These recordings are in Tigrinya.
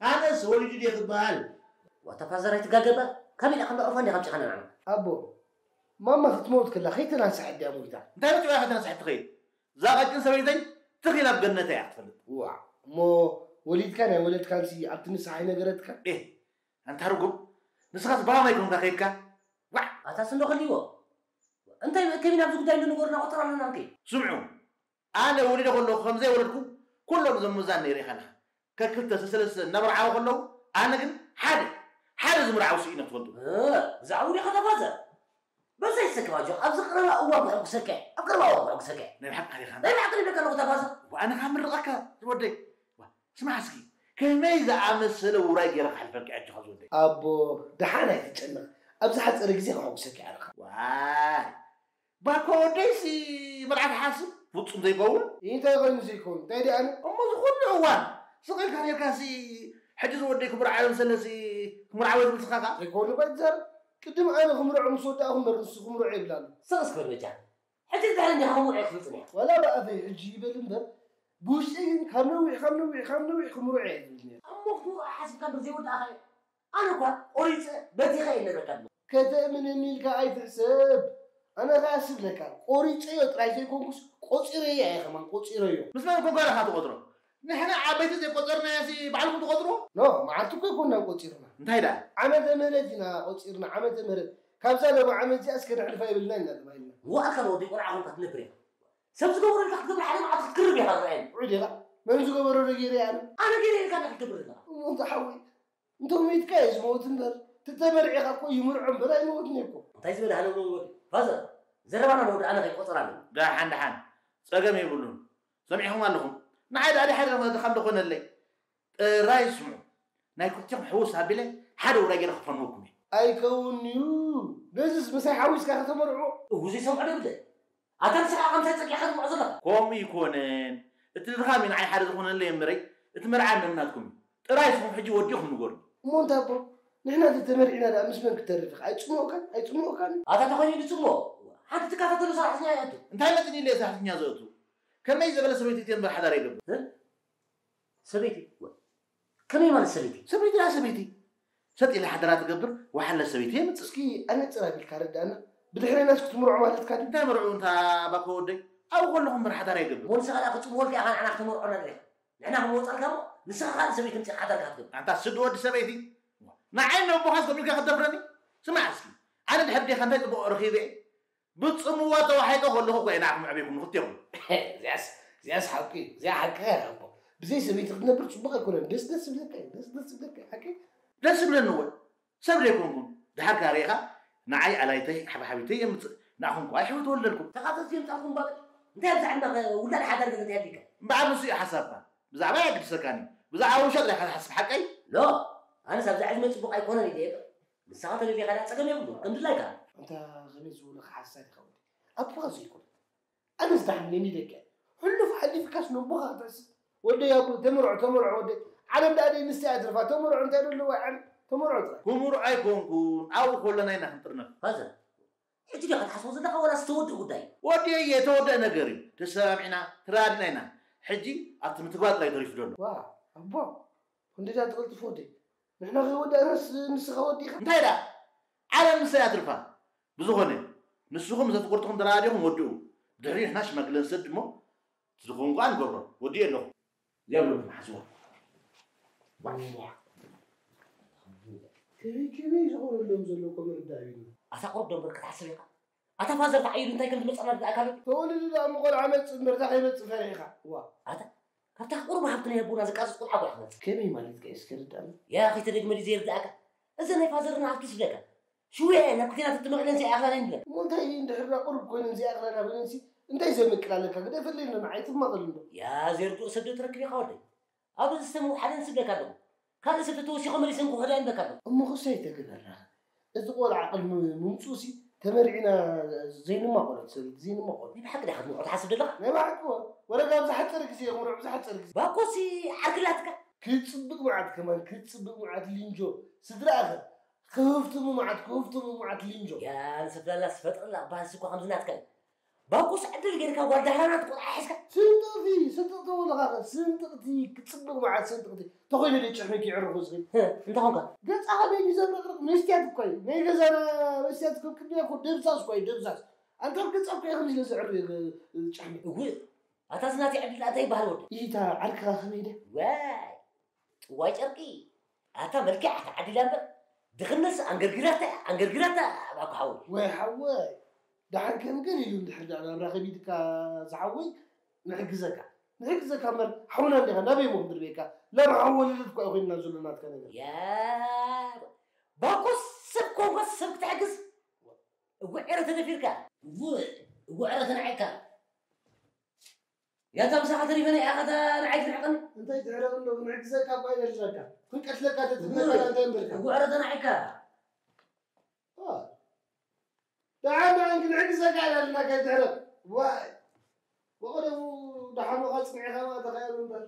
ኣነስ ወሊዱ ድየ ክበሃል? ዋታ ፋዘር ኣይትጋገባ። ካበይ ኢኻ እንዳቕርፋ እንዲኻ ኣምጺኻና ንዓና? ኣቦ፣ ማማ ክትመውት ከላ ከይተናስሐት ድያ ሞይታ? እንታይ መጺኡ እያ ከተናስሐት ትኸይድ? እዛ ቀጭን ሰበይተይ ትኺል ኣብ ገነተይ እያ ክትፈልጥ። ዋዕ፣ እሞ ወሊድካን ኣይወለድካንሲ ኣብቲ ንስሓ ኣይነገረትካ? ኤህ፣ ኣንታ ርጉም፣ ንስኻስ ብሃማይ ኮንካ ከይድካ? ዋዕ! ኣታ ስንዶ ከልይዎ። እንታይ መእከቢ ናብዚ ጉዳይ እንዶ ንገሩና ቆጠር ኣለና እንከይ? ስምዑ፣ ኣነ ወሊደ ከለኹ ከም ዘይወለድኩ ኩሎም እዞም ምዛን ነይረ ኢኻ ኣለኻ። ከክልተ ሰለስተ እናመርዓው ከለዉ ኣነ ግን ሓደ፣ ሓደ ዝምርዓው ስኢነ ክትፈልጡ። እ፣ ብዛዕባኡ ዲኻ ተፋዘር? በዛ ይሰከብ ኣጆኻ፣ ኣብዚ ቀረባ እዋን ከሐጉሰካ እየ፣ ኣብ ቀረባ እዋን ከሐጉሰካ እየ። ናይ ብሓቂ ዲኻ? ናይ ብሓቂ ንብለካ ኣለኹ ተፋዘር። ወኣነ ካብ ምርቐካ ዝወደይ። ዋ፣ ስማዕ እስኪ፣ ከመይ ዝኣመሰለ ውራይ ገይረ ክሓልፈልካ እየ ኣጆኻ ዝወደይ። ኣቦ፣ ደሓን ኣይትጨነቕ፣ ኣብ ዝሓጸረ ግዜ ከሐጉሰካ እየ ኣለኻ። ዋይ፣ ባኮ ወደይሲ መርዓ ክሓስብ ፍጹም ዘይከውን። እንታይ ኮይኑ ዘይከውን? እንታይ ደኣ ኣነ? እሞ እዚ ኩሉ እዋን ስቕ ኢልካ ኔርካሲ፣ ሕጂ እዚ ወደይ ክምርዓዮ እንሰለሲ ክምርዓወ ትብል ስኻ ከኣ? ዘይከውን እኳ ይትዛረብ። ቅድም ኣነ ክምርዖ ምስ ወዳእኹ እምበር ንሱ ክምርዖ ይብል ኣሎ። ስቕ እስኪ በል በጃ። ሕጂ ድሕሪ እንዲኻ ክምርዖ ክፍልጥን እያ። ዋላ ብኣፈይ ሕጂ ይበል እምበር፣ ብውሽጠይ ግን ካብ ነዊሕ፣ ካብ ነዊሕ፣ ካብ ነዊሕ ክምርዖ እየ ዝብል ነይረ። እሞ ክትምርዖ ሓሲብካ እምበር ዘይወዳእኻዮ? ኣነ እኳ ቆሪጸ በቲኸ እየ ነግረካ ድማ። ከተእምነኒ ኢልካ ኣይትሕሰብ። ኣነ ከኣ ስብለካ፣ ቆሪጸዮ ጥራይ ዘይኮንኩስ፣ ቆጺረዮ እየ ከማን፣ ቆጺረዮ። ምስ መን ኮንካ ኢኻ ትቆጽሮ? ንሕና ዓበይቲ ዘይቆጸርናዮሲ ባዕልኩም ትቆጽርዎ? ኖ፣ መዓልቲ እኮ ኣይኮንናን ቆጺርና። እንታይ ደኣ? ዓመተ ምህረት ኢና ቆጺርና፣ ዓመተ ምህረት። ካብዛ ሎሚ ዓመት እዚኣ እስከ ነሕልፋ የብልና ኢና ተባሂልና። ዋእካ ወዲ ቆልዓ ኮንካ ትነብር ኢኻ። ሰብ ዝገበረልካ ክትገብር ሓደ መዓልቲ ክትክርብ ኢኻ ዝረኣየኒ። ውዑይ ዲኻ? መን ዝገበሮ ዶ ገይረ ኣነ? ኣነ ገይረ ኢልካ እንታይ ክትገብር ኣለኻ? እሞ እንታይ ሓወይ? እንተ ሞይትካ እዩ ዝመውት እምበር፣ ተተመርዒኻ እኮ ይምርዖ እምበር ኣይመውትን እዩ እኮ። እንታይ ዝበለ ሃለውለው ወዲ? ፋዘር፣ ዘረባና ንወዲ ኣነ ከይቆጸር ኣለዎ። ደሓን ደሓን፣ ጸገም የብሉን። ሰሚዕኹም ኣለኹም። ንዓይ ደኣ ሓደ ድኻም ደኾነለይ። ጥራይ ስምዑ። ናይ ክልቲኹም ሕውስ ኣቢለ ሓደ ውራይ ገይረ ክፈንወኩም እየ። ኣይከውን እዩ። ነዚስ ምሳይ ሓዊስካ ከተመርዖ? እው ዘይሰምዖ ዶ ይብለ? ኣታ ንስኻ ከምሳይ ጸጊዕካ ትምዖ ዘለኻ? ከምኡ ይኮነን። እቲ ድኻም እዩ ንዓይ ሓደ ዝኾነለይ እምበረይ፣ እቲ መርዓ ነናትኩም እዩ። ጥራይ እስኹም ሕጂ ወዲኹም ንገሩኒ። እሞ እንታ ኣቦ፣ ንሕና ተተመርዒና ደኣ ምስ መን ክተርፍ ኢኻ? ኣይጽምኦካን? ኣይጽምኦካን? ኣታ እንተኾይኑ እዩ ዝጽምኦ። ሓንቲ ትከታተሎ ሰራሕተኛ ይኣቱ። እንታይ መጺኒ ኢለ ሰራሕተኛ ዘእቱ? ከመይ ዝበለ ሰበይቲ እምበር ሓዳር የገብር? እ? ሰበይቲ? ወ-፣ ከመይ ማለት ሰበይቲ? ሰበይቲ ደኣ ሰበይቲ። ሰጥ ኢላ ሓደራ ትገብር፣ ወሓለ ሰበይቲ የምጽእ። እስኪ ኣነጽር ኣቢልካ ረዳእና። ብድሕሬናስ ክትምርዖ ማለትካ ድዩ? እንታይ ምርዑ እንታ ባኮ ወደይ? ኣብኡ ከለኹም እምበር ሓዳር ኣይገብር። እሞ ንስኻ ደኣ ክጽምወልካ ኢኻ ንዓና ክተመርዖና ደሊኻ? ንሕና ክንወጸልካ እሞ ንስኻ ካልእ ሰበይቲ ኣምጺእካ ሓዳርካ ክትገብር። ኣንታ ስዲ ወዲ ሰበይቲ። ንዓይ ነቦኻስ ከምኡ ኢልካ ክትደፍረኒ? ስማዕ እስኪ። ኣነ ድሕር ዴኻ እንታይ ጽቡቕ ረኺበ እየ? ብጽምዋ ተዋሒጠ ከለኹ እኮ እየ ንዓኹም ኣዕብየኩም ንኽልቴኹም። እዚኣስ፣ እዚኣስ ሓቂ እዩ። እዚኣ ሓቂ እያ ኣቦ። ብዘይ ሰበይቲ ክትነብር ጽቡቕ ኣይኮነን። ደስ ደስ ዝብለካ እዩ። ደስ ደስ ዝብለካ እዩ። ሓቂ? ደስ ዝብለኒ እወ። ሰብ ደይኮንኩን። ድሓር ከኣ ርኢኻ፣ ንዓይ ኣላይተይ፣ ሓብሓቢተይ የምጽእ። ንዓኹም ከኣ ይሕውት ወለድኩም። ተኻተልቲ የምጻልኩም ባበል። እንታይ ኣብዛ ዓድና ከ ውላድ ሓዳር ገለ እንታይ ኣድልዩካ? እምበኣር ንሱ እዩ ሓሳብካ። ብዛዕባይ ኣየግድሰካን እዩ። ብዛዕባ ውሻ ጥራይ ኢኻ ትሓስብ ሓቀይ? ኖ፣ ኣነስ ኣብዛ ዕድመ ጽቡቕ ኣይኮነን ኢለ እየ። ንስኻ ተደሊኻ ደኣ ጸገም የብሉን፣ ከም ድላይካ። ኣንታ ከመይ ዝበሉኻ ሓሳድ ኢኻ ወዲ። ኣቦኻ ዘይኮነ። ኣነስ ደሓን ነኒ ደቂ። ሕሉፍ ሓሊፍካስ ነቦኻ ክትሕስብ። ወደይ ኣቦ፣ ተመርዖ፣ ተመርዖ ወደይ። ዓለም ደኣ ደይ ንስቲ ኣትርፋ፣ ተመርዖ እንታይ ደለዋ ዓለም፣ ተመርዖ ጥራይ። ክምርዖ ኣይኮንኩን፣ ኣብኡ ከለና ኢና ክንጥርነፍ። ፋዘር፣ ሕጂ ዲኻ ትሓስቦ ዘለኻ ወላስ ዝተወድእ ጉዳይ? ወዲኤ እየ፣ ዝተወደአ ነገር እዩ። ተሰማሚዕና፣ ተረዳዲእና ኢና። ሕጂ ኣብቲ ምትግባር ጥራይ ተሪፉ ዘሎ። ዋ፣ ኣቦ፣ ክንደይ ደኣ ትቕልጥፍ ወደይ። ንሕና ከይወዳእናስ ንስኻ ወዲእኻ። እንታይ ደኣ? ዓለም ንሰይ ኣትርፋ። ብዝኾነ፣ ንስኹም ምስ ኣፍቅርትኹም ተረዳዲእኹም ወድኡ። ድሕሪኡ ንሕና ሽማግለ ንሰድ እሞ፣ እቲ ዝኸውን ከኣ ንገብሮ። ወዲኤ ኣለኹ። እግዚኣብሔር ይመስገን። ከመይ ከመይ ዝኾነሎም ዘሎ እኮ ምርዳእ የብሉን። ኣታ ቁሩብ ደንበር ክትሓስብ ኢኻ። ኣታ ፋዘር ተዓይዱ እንታይ ከም ዝመጸና ርዳእካ ዶ? ተወሊዱ ደኣ እሞ ቆልዓ መጽእ እምበር፣ እታ ከይመጽእ ፈሪሕካ። ዋ። ኣታ፣ ካብታ ቁሩብ ሃብቲ ናይ ኣቦና ዝቃጸጽ ቆልዓ እኮ ኢኻ ትመጽእ። ከመይ ማለትካ እዩ እስከ ርዳእና? ያ፣ ከይተደግመ ድዩ ዘይርዳእካ? እዚ ናይ ፋዘርና ሃብቲ ስደካ። ሽውያ እየ ናብ ኩናት እትምዕለን ዘይኣኽላን ኣይንብለን። እሞ እንታይ እዩ እንድሕር ደኣ ቁሩብ ኮይነን ዘይኣኽላን ሃበለንሲ እንታይ ዘምቅል ኣለካ? ግደፈለይ እንዶ ንዓይ ትማቐል እንዶ። ያ፣ ዘይርድኦ ሰብ ዶ ትረክብ ኢኻ ወደይ? ኣብ እዚ ዝተመውሓደን ስደካ ኣለኹ። ካልእ ሰብ ተተወሲኾ መሊሰን ክውሕዳ ይብለካ ኣለኹ። እሞ ክሳይ ተገበርና። እዚ ቆልዓ ቅድሚ ምምፅኡሲ ተመሪዕና ዘይንማቐሎ፣ ሰብ ዘይንማቐሎ። ናይ ብሓቂ ዲኻ ክትምርዖ ትሓስብ ዘለኻ? ናይ ብሓቂ እወ። ወረዳ ኣብ ዝሓፀረ ግዜ እየ ክምርዖ፣ ኣብ ዝሓፀረ ግዜ። ባኮሲ ዓርኪ ኣላትካ? ክትፅብቅ መዓት ከማን፣ ክትፅብቅ መዓት ሊንጆ። ስድራኸ? ክህፍትሙ መዓት፣ ክህፍትሙ መዓት ሊንጆ። ያ፣ ንሰብ ላላስ ፈጥርላ፣ ባህሲ እኳ ከምዚ ናትካ እዩ። ባኩስ ዕድል ጌርካ ጓል ዳህራናት ቆልዓ ሒዝካ። ስንጥቕቲ፣ ስንጥቕቲ ወለኻ፣ ስንጥቕቲ፣ ክጽብቕ መዓት ስንጥቕቲ። ተኾይነ ደይ ጭሕመኪ ይዕርኹ ዝኽእል። ህ፣ እንታይ ኾንካ? ገጻ ከመይ ድዩ ዘብረቕርቕ? መስትያት እኮ እዩ። ናይ ገዛና መስትያት እኮ ቅድሚያ እኮ ደብዛዝ እኮ እዩ፣ ደብዛዝ። ኣንታ ኣብ ገጻ እኮ እዩ ከምዚ ኢለ ዘዕርዩ ጭሕመ። እው፣ ኣታ ዝናተይ ዕድል ኣታ ይበሃል ወዲ። ኢታ ዓርክኻ ከመይ ደ? ዋይ፣ ጥዋይ ጨርቂ። ኣታ መልክዕ ኣታ ዓዲላ እምበር፣ ድኽነትስ ኣንገርጊራታ፣ ኣንገርጊራታ፣ ኣባኩ ሓወይ። ወይ ሓወይ፣ ደሓን ከም ገር ኢሉ እንድሕር ደኣ ናብራ ከቢድካ ዝሓወይ፣ ንሕግዘካ። ንሕግዘካ እምበር፣ ሓውና እንዲኻ፣ ናበይ እሞ ክንድርበየካ? ላብ ሓው ወለደት እኳ እዩ ኮይንና ዘሎ ናትካ ነገር። ያ፣ ባኮስ ሰብ ኮንኮስ ሰብ ክትሕግዝ? እጉዕ ዕረ ተደፊርካ። እጉዕ፣ እጉዕ ዕረ ተናዒቕካ። ያታ ምሳኻ ተሪፈ ናይ ኣኸታ ንዓይ ትንዕቐኒ። እንታይ ትዕረቕ ኣሎ? ክንሕግዘካ እኳ ኢለ ልረካ። ክንቀትለካ ተትብለካ እንታይ እምበልካ? እጉዕ ዕረ ተናዒቕካ። ዋ። ደሓን ደሓን ክንሕግዘካ ኢለ ልረካ ኣይትዕረቕ። ዋይ። ብቐደሙ ደሓኑኻ ጽኒዕኻ ተኻየሉ እምበር።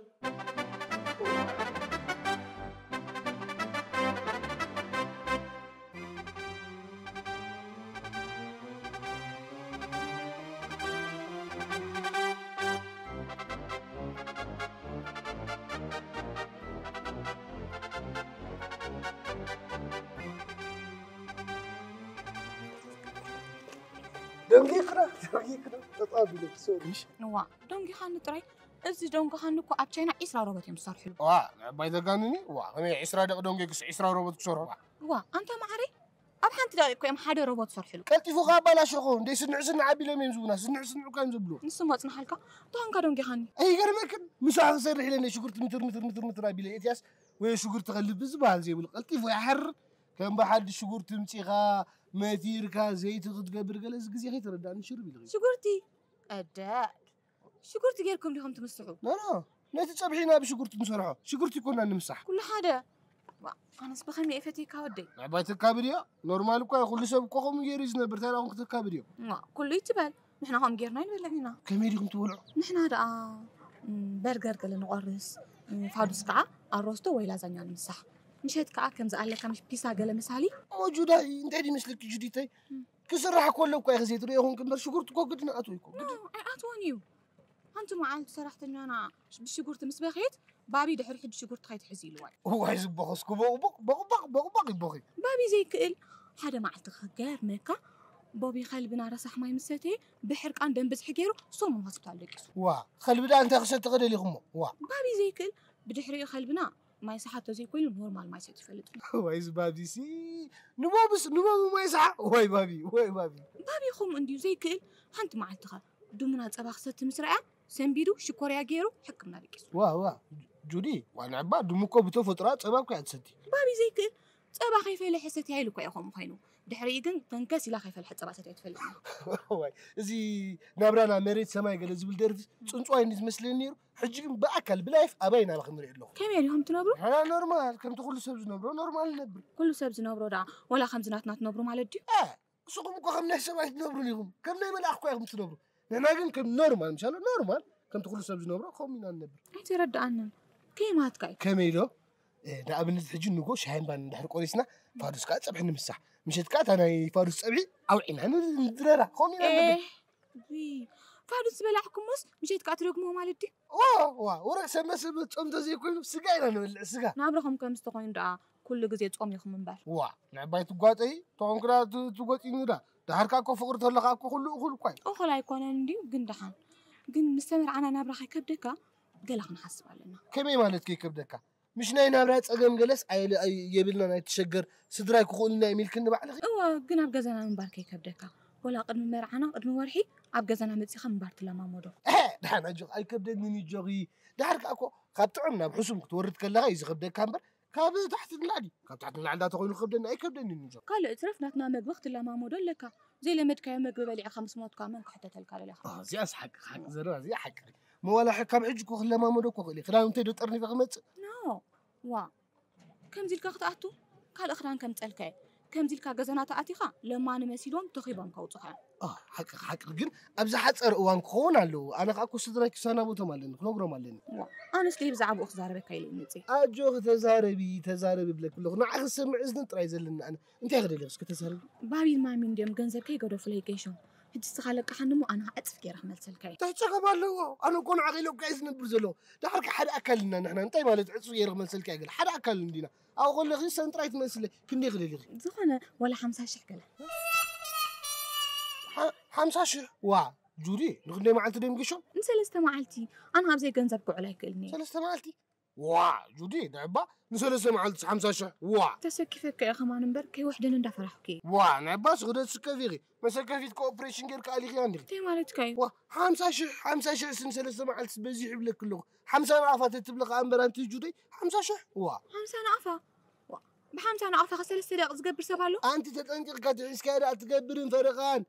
ደንጊኽና፣ ደንጊኽና፣ ተጣቢለኪ፣ ሶሪ። እዋ፣ ደንጊኻኒ ጥራይ። እዚ ደንጊኻኒ እኮ ኣብ ቻይና ዒስራ ሮቦት እዮም ዝሰርሕሉ። ዋ፣ ኣባይ ዘጋንኒ፣ ዋ፣ ከመይ ዒስራ ደቂ ደንጊ ክስ ዒስራ ሮቦት ክሰርሑ፣ ዋ። ዋ፣ ኣንታ ማዕረይ፣ ኣብ ሓንቲ ደቂቕ እኮ እዮም ሓደ ሮቦት ዝሰርሕሉ። ቀልጢፉ ከኣ ኣባላሸኹ፣ እንደ ስንዕ ስንዕ ኣቢሎም እዮም ዝብሉና፣ ስንዕ ስንዕ እኮ እዮም ዝብሉ። ንሱ እሞ ጽንሓልካ፣ እንታይ ኾንካ ደንጊኻኒ? ኣይገርመክን? ምሳኻ ክሰርሕ ኢለ እንደ ሽጉርቲ ምትር ምትር ምትር ምትር ኣቢለ፣ ኤትያስ ወይ ሽጉርቲ ከልቢ ዝበሃል ዘይብሉ፣ ቀልጢፉ ይሓርር። ከም ብሓድሽ ሽጉርቲ ምጺኻ፣ መቲርካ፣ ዘይቲ ክትገብር ገለ፣ እዚ ግዜ ከይተረዳእኒ ሽርብ ኢልኺ። ሽጉርቲ? ኣደ፣ ሽጉርቲ ጌርኩም ዲኹም ትምስሑ? ኖ፣ ኖ፣ ነቲ ጸብሒና ብሽጉርቲ ንሰርሖ። ሽጉርቲ ይኮና ንምሳሕ። ኩሉ ሓደ። ዋ፣ ኣነስ ብኸመይ እየ ፈትየካ ወደይ? ኣባይ ተካብድዮ? ኖርማል እኳ እዩ፣ ኩሉ ሰብ እኮ ከምኡ ገይሩ እዩ ዝነብር፣ እንታይ ደኣ ክትካብድዮ? ዋ፣ ኩሉ ይትበል። ንሕና ከምኡ ጌርና ኣይንበልዕን ኢና። ከመይ ዲኹም ትበልዑ? ንሕና ደኣ፣ እም፣ በርገር ገለ ንቖርስ፣ እም፣ ፋዱስ ከኣ ኣሮስቶ ወይ ላዛኛ ንምሳሕ። ምሸት ከኣ ከምዚ ኣለካ ምሽ ፒሳ ገለ መሳሊ። እሞ ጁዳይ፣ እንታይ ድዩ መስለኪ ጁዲተይ? እም። ክስራሕ ከሎ እኳ ኢኺ ዘይትርእዮ ኹንኪ እምበር፣ ሽጉርቲ እኮ ግድን ኣትዎ እኮ፣ ግድን። ኖ፣ ኣይኣትዎን እዩ። ሓንቲ መዓልቲ ሰራሕተኛና ብሽጉርቲ ምስ በኽየት፣ ባቢ ድሕሪ ሕጂ ሽጉርቲ ከይትሕዚ ኢልዋ እዩ። እዋይ፣ ዝበኸስኩ ቦቕቦቕ፣ ቦቕቦቕ፣ ቦቕቦቕ ይቦኺ። ባቢ ዘይክእል፣ ሓደ መዓልቲ ክገርመካ፣ ቦቢ ከልብና ረሳሕ ማይ ምስ ሰተየ፣ ብሕርቃን ደም ብዝሒ ገይሩ፣ ሰሙን ሆስፒታል ደቂሱ። ዋ፣ ከልቢ ደኣ እንታይ ክሰቲ ከደሊኹሞ? ዋ። ባቢ ዘይክእል፣ ብድሕሪኡ ከልብና ማይ ሰሓቶ ዘይኮይኑ ኖርማል ማይ ሰትዩ ይፈልጥ። ዋይ፣ እዚ ባቢሲ፣ ንቦብስ፣ ንቦብ ማይ ሰሓ? ዋይ ባቢ፣ ዋይ ባቢ። ባቢ ከምኡ እንድዩ ዘይክእል፣ ሓንቲ መዓልቲ ኸ ድሙና ጸባ ክሰቲ ምስ ረኣያ፣ ሰንቢዱ ሽኮርያ ገይሩ ሕክምና ደቂሱ። ዋ፣ ዋ፣ ጁዲ፣ ዋ፣ ንዕባ ድሙ እኮ ብተፈጥሮኣ ጸባ እኮ እያ ትሰቲ። ባቢ ዘይክእል፣ ጸባ ከይፈለሐ ሰትያ ኢሉ እኮ እዩ ከምኡ ኮይኑ። ድሕሪኡ ግን ፈንከስ ኢላ ከይፈለሐት ጸባ ሰትያ ኣይትፈልጥን እያ። ዋይ፣ እዚ ናብራና መሬት ሰማይ ገለ ዝብል ደርፊ ጽንጽዋይ እንዲ ትመስለኒ ነይሩ። ሕጂ ግን ብኣካል ብላይፍ ኣባይ ናባ ክንርኢ ኣለኹ። ከመይ ዲኹም ትነብሩ? ንሕና ኖርማል፣ ከምቲ ኩሉ ሰብ ዝነብሮ ኖርማል ንነብር። ኩሉ ሰብ ዝነብሮ ደኣ ወላ ከምዚ ናትና ትነብሩ ማለት ድዩ? እ፣ ንስኹም እኮ ከም ናይ ሰብ ኣይትነብሩን ኢኹም። ከም ናይ መልኣኽ እኮ ኢኹም ትነብሩ። ንሕና ግን ከም ኖርማል፣ ምሻሎ ኖርማል፣ ከምቲ ኩሉ ሰብ ዝነብሮ ከምኡ ኢና ንነብር። ኣይተረድኣንን። ከይማትካ እዩ። ከመይ ኢሎ? እ፣ ንኣብነት ሕጂ ንጎ ሻሂን ባን እንድሕር ቆሪስና፣ ፋዱስ ከኣ ጸብሒ ንምሳሕ። ምሸት ከኣ እታ ናይ ፋዱስ ጸብሒ ኣውዒና ን-፣ ንድረራ። ከምኡ ኢና ንነብር። ኤህ፣ ዊ፣ ፋዱስ ዝበላዕኩሞስ ምሸት ከኣ ትደግሞ ማለት ድዩ? ዋ፣ ዋ፣ ወረቅ ሰመ ስብ ጾም ተዘይኮይኑ ስጋ ኢና ንበልዕ፣ ስጋ። ናብራኹም ከምዚ ተኾይኑ ደኣ ኩሉ ግዜ ጾም ኢኹም እምበር። ዋ፣ ንዕባይ ትጓጠይ፣ ተኾንኩ ደኣ ት-፣ ትጎጢኒ ደኣ። ደሓር ከኣ እኮ ፍቕሪ ተለኻ እኮ ኩሉ እኹል እኳ እዩ። እኹል ኣይኮነን እንድዩ፣ ግን ደሓን። ግን ምስ ተመርዓና ናብራ ከይከብደካ ገለ ክንሓስብ ኣለና። ከመይ ማለት ከይከብደካ? ምሽ ናይ ናብራ ጸገም ገለስ ኣየለ-፣ ኣይ-፣ የብልናን፣ ኣይትሸገር፣ ስድራይ ክኽእሉና እዮም ኢልክኒ ባዕልኺ። እወ፣ ግን ኣብ ገዛና ምንባር ከይከብደካ። ወላ ቅድሚ መርዓና፣ ቅድሚ ወርሒ ኣብ ገዛና መጺኻ ምንባር ትለማመዶ። እሐ፣ ደሓን ኣጆኺ፣ ኣይከብደንን እዩ ኣጆኺ። ደሓር ከኣ እኮ ካብ ጥዑም ናብ ሕሱም ክትወርድ ከለኻ እዩ ዝኸብደካ እምበር፣ ካብ ታሕቲ ንላዕሊ፣ ካብ ታሕቲ ንላዕሊ እንዳ ተኾይኑ ክኸብደኒ ኣይከብደንን እዩ ኣጆኺ። ካልእ እትረፍ ናትና መግቢ ክትለማመዶ ኣለካ። ዘይለመድካዮ መግቢ በሊዕካ ምስ ሞትካ መን ክሕተተልካ ደሊኻ? ኦ፣ እዚኣስ ሓቂ፣ ሓቂ ዘረባ፣ እዚኣ ሓቂ። መዋላ ሕ-፣ ካብ ሕጂ እኮ ክለማመዶ እኮ ክእል እየ። ክዳውንተይ ዶ ጠርኒፈ ክመጽእ? ኖ፣ ዋ፣ ከምዚ ኢልካ ክትኣቱ ካልእ ክዳን ከምጸልካ እየ። ከምዚ ኢልካ ገዛና ተኣቲኻ ለማኒ መሲሎም ተኺቦም ከውጹኻ እዮም። ኦ፣ ሓቂ፣ ሓቂ ግን ኣብ ዝሓጸረ እዋን ክኸውን ኣለዎ። ኣነ ከኣ እኮ ስድራይ ክሰናበቶም ኣለኒ፣ ክነግሮም ኣለኒ። ዋ፣ ኣነስ ለይ ብዛዕባኡ ክዛረበካ ኢለ እየ መጽየ። ኣጆኺ ተዛረቢ፣ ተዛረቢ እብለኪ ኣለኹ። ንዓኺ ዝሰምዕ እዝኒ ጥራይ ዘለኒ ኣነ። እንታይ ክደሊ እስኪ ተዛረቢ? ባቢን ማሚን እንድዮም ገንዘብ ከይገደፉለይ ገይሾም። ሕጂ እስኻ ለቃሓኒ እሞ ኣነ ዕፅፍ ገይረ ክመልሰልካ እየ። እንታይ ጸገም ኣለዎ? ኣነ እኮ ንዓኺ ኢለ እኮ እየ ዝነብር ዘለኹ። ድሓር ከ ሓደ ኣካል ኢና ንሕና። እንታይ ማለት ዕጹ ገይረ ክመልሰልካ እየ ገለ? ሓደ ኣካል እንዲና። ኣብኡ ከለኺ ሰን ጥራይ ትመስለይ። ክንደይ ክደሊኺ? ዝኾነ ወላ ሓምሳ ሽሕ ገለ። ሓ- ሓምሳ ሽሕ? ዋ ጁዲ፣ ንክንደይ መዓልቲ ደም ገሾም? ንሰለስተ መዓልቲ። ኣነ ኣብዘይ ገንዘብ ክውዕል ኣይክእልን እየ። ሰለስተ መዓልቲ? ዋ ጁዲ፣ ንዕባ ንሰለስተ መዓልቲ ሓምሳ ሽሕ? ዋ ተሰኪፈካ እየ ከማን እምበር ከይውሕደኒ እንዳፈራሕኩ እየ። ዋ ንዕባስ ክደት ስከፍ ኢኺ። መሰከፊት ኮኦፕሬሽን ጌርካ ኣሊኽያ እንዲኺ። እንታይ ማለትካ እዩ? ዋ ሓምሳ ሽሕ ሓምሳ ሽሕ ስን ሰለስተ መዓልቲ በዚሑ ይብለኪ ኣለኹ። ሓምሳ ንኣፋ ተትብሊ ከኣ እምበር ኣንቲ ጁደይ ሓምሳ ሽሕ? ዋ ሓምሳ ንኣፋ? ዋ ብሓምሳ ንኣፋ ከ ሰለስተ ደቂቕ ዝገብር ሰብ ኣሎ? ኣንቲ ተጠንቂቕካ ትሒዝካያ ደኣ ትገብርን ፈረቓን።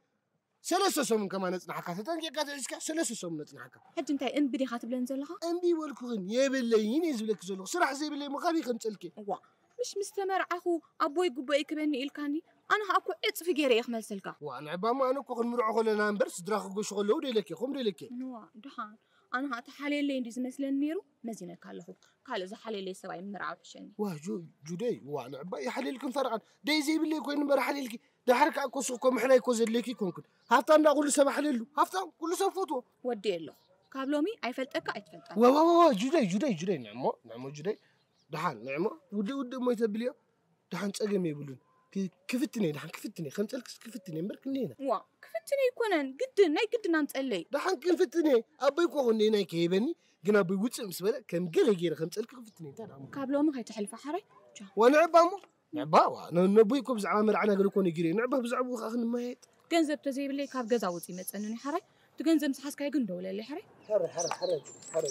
ሰለስተ ሰሙን ከማን ነጽንሓካ። ተጠንቂቕካ ትሒዝካ ሰለስተ ሰሙን ነጽንሓካ። ሕጂ እንታይ እምቢ ዲኻ ትብለኒ ዘለኻ? እምቢ ይበልኩኽን የብለይን እየ ዝብለኪ ዘለኹ። ስራሕ ዘይብለይ እሞ ካበይ ከምጽእልኪ? ዋ ምሽ ምስ ተመርዓኹ ኣቦይ ግቡእ ይክበኒ ኢልካኒ፣ ኣነ ኸኣ እኮ ዕጽፊ ገይረ እየ ክመልሰልካ። ዋ ንዕባሞ ኣነ እኮ ክንምርዖ ከለና እምበር ስድራ ክገሹ ከለዉ ደይለኪ፣ ከምኡ ደይለኪ። ንዋ ድሓን ኣነ ኸኣ ተሓልየለይ እንድዩ ዝመስለኒ ነይሩ፣ መዚነካ ኣለኹ። ካልእ ዝሓልየለይ ሰብ ኣይምርዓው ሕሸኒ። ዋ ጁ- ጁደይ ዋ ንዕባ ይሓልየልክን ፈረቓን ደይ ዘይብለይ ኮይኑ እምበር ሓልየልኪ። ድሓር ከኣ እኮ ሱቕ እኮ ምሕላይ እኮ ዘድልየኪ ኣይኮንክን። ሃብታም ደኣ ኩሉ ሰብ ኣሕልየሉ። ሃብታም ኩሉ ሰብ ፈትዎ። ወዲ ኣለኹ። ካብ ሎሚ ኣይፈልጠካ ኣይትፈልጣን። ዋዋዋዋ ጁደይ ጁደይ ጁደይ ንዕሞ ንዕሞ ጁደይ። ደሓን ንዕሞ ውድእ ውድእ እሞ ይተብልዮ። ደሓን ጸገም የብሉን። ክ- ክፍትነ ደሓን ክፍትነ ከምጸልክስ ክፍትነ እምበር ክንደይና። ዋ ክፍትነ ኣይኮነን ግድን ናይ ግድን ኣምጸለይ። ደሓን ክንፍትነ ኣቦይ እኮ ክንደይና ይከይበኒ። ግን ኣቦይ ውጽእ ምስ በለ ከም ገለ ገይረ ከምጸልኪ ክፍትነ እንታይ ደኣ እሞ። ካብ ሎሚ ከይትሕልፋ ሓራይ። ቻው። ወንዕባ እሞ ንዕባ ዋ ነ- ነቦይ እኮ ብዛዕባ መርዓና ገለ እኮ ነጊረ እዩ። ንዕባ ብዛዕባኡ ከዓ ክንመያየጥ። ገንዘብ ተዘይብለይ ካብ ገዛ ውፅእ ይመፀኒ እዩ ሓራይ። እቲ ገንዘብ ምስ ሓዝካዮ ግን ደውለለይ ሓራይ። ሕረ ሕረ ሕረ ሕረ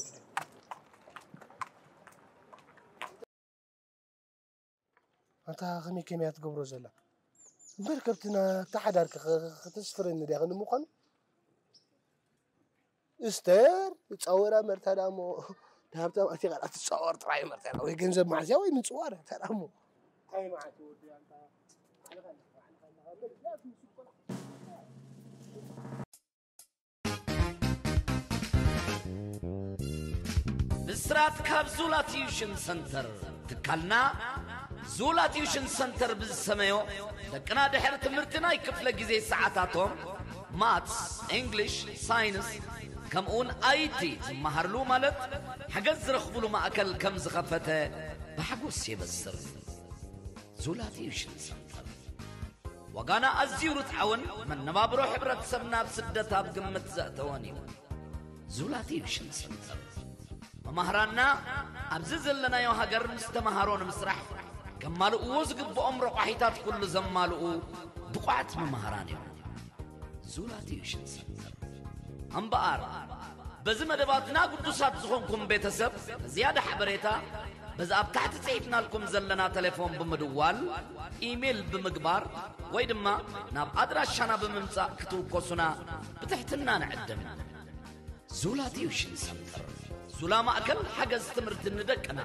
ኣንታ ከመይ ከመይ እያ ትገብሮ ዘላ እምበር ከብትና ተሓዳርኪ ከተስፍረኒ ድያ ክንምዃኑ እስተር ፃወራ መርታ ዳሞ ንሃብታም ኣቲ ቃል ኣትፃወር ጥራይ መርታ ወይ ገንዘብ ማሕዝያ ወይ ምፅዋር ተዳሞ ብስራት ካብ ዙላ ቲዩሽን ሰንተር ትካልና ዙላ ቲዩሽን ሰንተር ብዝሰመዮ ደቅና ድሕሪ ትምህርቲ ናይ ክፍለ ግዜ ሰዓታቶም ማትስ፣ እንግሊሽ፣ ሳይንስ ከምኡውን ኣይቲ ዝመሃርሉ ማለት ሓገዝ ዝረኽብሉ ማእከል ከም ዝኸፈተ ብሓጎስ የበስር። ዙላ ቲዩሽን ሰንተር ዋጋና ኣዝዩ ርትዓውን መነባብሮ ሕብረተሰብና ኣብ ስደት ኣብ ግምት ዘእተወን እዩ። ዙላ ቲዩሽን ሰንተር መማህራንና ኣብዚ ዘለናዮ ሃገር ምስ ተምሃሮ ንምስራሕ ከማልእዎ ዝግብኦም ረቋሒታት ኩሉ ዘማልኡ ብቑዓት መማህራን እዮም። ዙላ ቲዩሽን ሰንተር እምበኣር በዚ መደባትና ግዱሳት ዝኾንኩም ቤተሰብ ንዝያዳ ሓበሬታ በዚ ኣብ ታሕቲ ጽሒፍናልኩም ዘለና ተሌፎን ብምድዋል፣ ኢሜይል ብምግባር ወይ ድማ ናብ ኣድራሻና ብምምጻእ ክትውከሱና ብትሕትና ንዕድም። ዙላ ቲዩሽን ሰንተር ዙላ ማእከል ሓገዝ ትምህርቲ ንደቅና።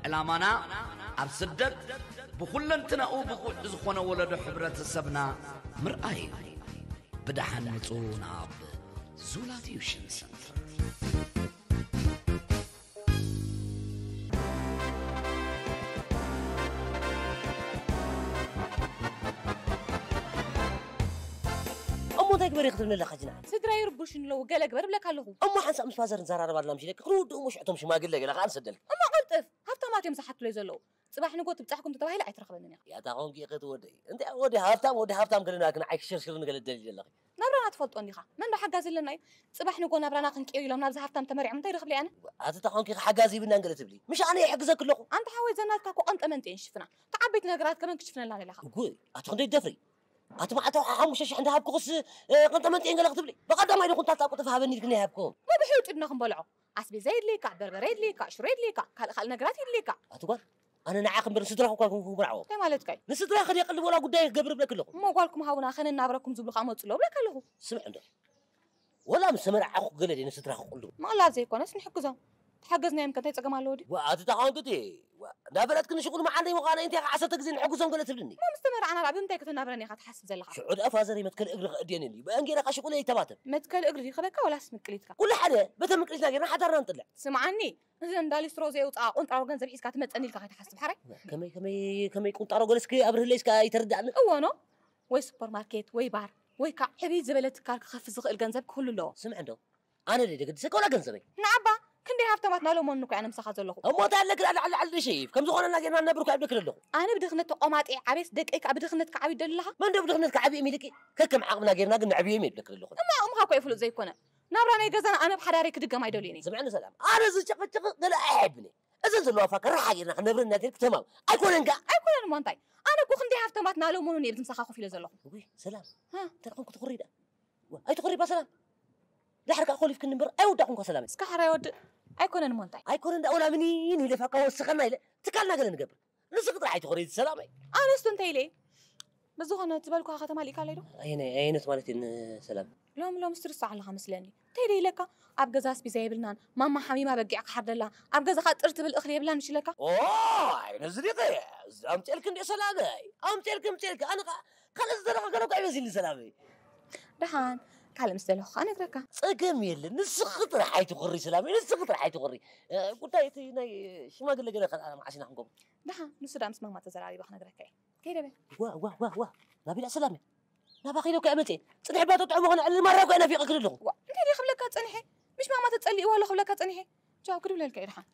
ዕላማና ኣብ ስደት ብኹለንትናኡ ብቑዕ ዝኾነ ወለዶ ሕብረተሰብና ምርኣይ እዩ። ብደሓን ምጹ ናብ ዙላ ቲዩሽን ሰንተር። እሞ እንታይ ግበር ክትብለለካ ጅና ስድራ ይርቡሽ ኣለዉ ገለ ግበር ብለካ ኣለኹ እሞ ሓንሳእ ምስ ፋዘር ንዘራረብ ኣላ ምሽ ኢለኪ ክንውድኡ እሞ ሽዕቶም ሽማግለ ገለ ከዓ ንሰደልኪ እሞ ቀልጥፍ ሃብታማት እዮም ዝሓትለይ ዘለዉ ጽባሕ ንጎ ትብጻሕኩም ተተባሂለ ኣይትረኽበንን ኢኻ ያታ ኾንኪ ኢኺ ትወደይ እንታይ ወዲ ሃብታም ወዲ ሃብታም ገለና ግን ዓይክሽርሽር ንገለ ደሊ ዘለኺ ናብራና ትፈልጦ እንዲኻ መን ዶ ሓጋዚ ኣለና እዩ ጽባሕ ንጎ ናብራና ክንቅይር ኢሎም ናብዚ ሃፍታም ተመሪዖም እንታይ ረኽብለይ ኣነ ኣቲ ተኾንኪ ሓጋዚ ይብናን ገለ ትብሊ ምሽ ኣነ ይሕግዘኪ ኣለኹ ኣንታ ሓወይ ዘናትካ እኮ ቀንጠመንጢ እየን ዝሽፍና ተዓበይቲ ነገራት ከመን ክሽፍነልና ደለኻ ጉይ ኣቲ ክንደይ ትደፍሪ ኣቲ መዓልታዊ ሓሙሽተ ሽሕ እንዳሃብኩኽስ ቀንጠመንጢ እየን ገለ ክትብሊ ብቐዳማይ ዶ ኩንታል ጣቁጥፍ ሃበኒ ኢልክኒ ኣይሃብክኹም ብብሕዩ ጢድና ክንበልዖ ኣስቤዛ የድልየካ በርበረ የድልየካ ሽሮ የድልየካ ካልእ ካልእ ነገራት የድልየካ ኣቲ ጓል ኣነ ንዓኺ እምበር ንስድራኺ እኳ ኣይኮንኩን ክምርዓዎ። እንታይ ማለትካ እዩ? ንስድራይ ከድየ ክቕልቦ ዋላ ጉዳይ ክገብር እብለኪ ኣለኹ። እሞ ጓልኩም ሃቡና ከነናብረኩም ዝብሉ ከኣ መጹ ኣለዉ እብለካ ኣለኹ። ስምዒ እንዶ ወላ ምስ ተመርዓኹ ገለ ድየ ንስድራኺ ክቕልቦ? ምቕላል ዘይኮነስ ንሕግዞም። ተሓገዝናዮም ከ እንታይ ጸገም ኣለዎ ድዩ? ዋእ ኣቲ ተቓወምቲ ድየ? ዋእ እንዳፈለጥክኒ ሽቑል መዓንደይ ምዃነይ እንታይ ኢኻ ዓሰርተ ግዜ ንሕግዞም ገለ ትብልኒ? እሞ ምስ ተመርዓና ደኣ ብምንታይ ከተናብረኒ ኢኻ ትሓስብ ዘለኻ? ሽዑ ደኣ ፋዘረይ መትከል እግሪ ክእድየኒ እዩ። ብአን ገይረ ኢኻ ሽቑለይ ይተባተብ። መትከል እግሪ ይኸበካ ወላስ ምቅሊትካ? ኩሉ ሓደ በተ ምቅሊትና ጌርና ሓዳርና ንጥልዕ። ስምዓኒ እዘን እንዳ ሊስትሮ ዘየውፅኣ ቁንጣሮ ገንዘብ ሒዝካ ትመፀኒ ኢልካ ከይትሓስብ ሓራይ። ከመይ ከመይ ከመይ ቁንጣሮ ገለስኪ ኣብርህለይ እስካ ኣይተርድኣኒ። እወ ኖ ወይ ሱፐር ማርኬት ወይ ባር ወይ ከዓ ዕብይ ዝበለ ትካል ክኸፍት ዝኽእል ገንዘብ ክህሉ ኣለዎ። ስምዕ እንዶ፣ ኣነ ደይ ደገድሰካ ወላ ገንዘበይ። ንዓባ ክንደይ ሃብታማት ናሎሞን እኮ ኣነ ምሳኻ ዘለኹ። እሞ እንታይ ኣለክ ላዕሊ ዓሊ ዓሊ ሸይፍ ከም ዝኾነና ጌርና ንነብር እኮ ይብለክ ዘለኹ። ኣነ ብድኽነት ተቆማጢ ዓቤስ ደቀይ ከዓ ብድኽነት ክዓብዩ ደለኻ? መን ዶ ብድኽነት ክዓብዮም ኢልኪ? ከከም ዓቕምና ጌርና ግን ንዕብዮም ይብለክ ዘለኹ። እማ እምኻ እኮ ይፍሉጥ ዘይኮነ ናብራ ናይ ገዛና ኣነ ብሓዳረይ ክድገም ኣይደልዩን እየ። ስምዕኒ ሰላም፣ ኣነ ዝጭቕጭቕ ገለ ኣይሕብን እየ። እዘን ዘለዋ ፋካ ራሓ ጌርና ክነብረን እናተልክ ተማም ኣይኮነን ከኣ። ኣይኮነን እሞ እንታይ? ኣነ እኮ ክንደይ ሃብታማት ናሎሞን እየ ብዚ ምሳኻ ኮፍ ኢለ ዘለኹ። እውይ ሰላም፣ ሃ? እንታይ ደኾንኩ ትኹሪ ደኣ? ዋ፣ ኣይትኹሪ ባ ሰላም። ዳሕር ከኣ ኮሊፍክኒ እምበር ኣይወዳእኩንኳ ሰላም። እስከ ሓራይ ወድእ። ኣይኮነን እሞ እንታይ? ኣይኮነን ደኣ ወላ ምኒን ኢለ ፋካ ወስኸና ኢለ ትካልና ገለ ንገብር። ንስኺ ጥራሕ ኣይትኹሪ ሰላመይ። ኣነስቱ እንታይ ኢለ? ብዝኾነ ትበልኩኻ ከተማ ልኢካ ኣለይ ዶ? ኣየነ-፣ ኣየነት ማለት እየን ሰላም? ሎም ሎም ስትርሳ ኣለኻ መስለኒ። እንታይ ዶ ኢለካ? ኣብ ገዛ ኣስቤዛ የብልናን፣ ማማ ሓሚማ በጊዕ ክሓርደላ፣ ኣብ ገዛኻ ጥር ትብል እኽሊ የብላን ምሽ ኢለካ? ኦ፣ ኣይ፣ ነዚ ዲኺ? እዚ ኣምፅኤልኪ እንዲዮ ሰላመይ። ኣምፅኤልኪ፣ ኣምፅኤልኪ። ኣነ ኸ-፣ ካልእ ዝደለኻ ገለ እኳ ይበዚልኒ ሰላመይ። ደሓን፣ ካልእ ምስ ደለኹ ኸኣ እነግረካ። ጸገም የለን። ንስኺ ጥራሕ ኣይትኹሪ ሰላመይ፣ ንስኺ ጥራሕ ኣይትኹሪ። እ፣ ጉዳይ እቲ ናይ ሽማግለ ገለ ከ መዓስ ኢና ክንገብሮ? ደሓን፣ ንሱ ደኣ ምስ ማማ ተዘራሪበ ክነግረካ እየ። ከይደ በል። ዋ፣ ዋ፣ ዋ፣ ዋ። ናበይ ደኣ ሰላመይ? ናባ ከይደ እኮ እየ መፅኤ። ፅንሒ ባቶ ጥዑም ኾነ ዕልል ማራ እኮ እየ ናፊቐኪ ዘለኹ። ዋ፣ እንታይ ድየ ክብለካ ፀኒሐ? ምሽ ማማ ተፀሊእዋ ኣሎ ክብለካ ፀኒሐ። ቻው፣ ክድውለልካ እየ ደሓን።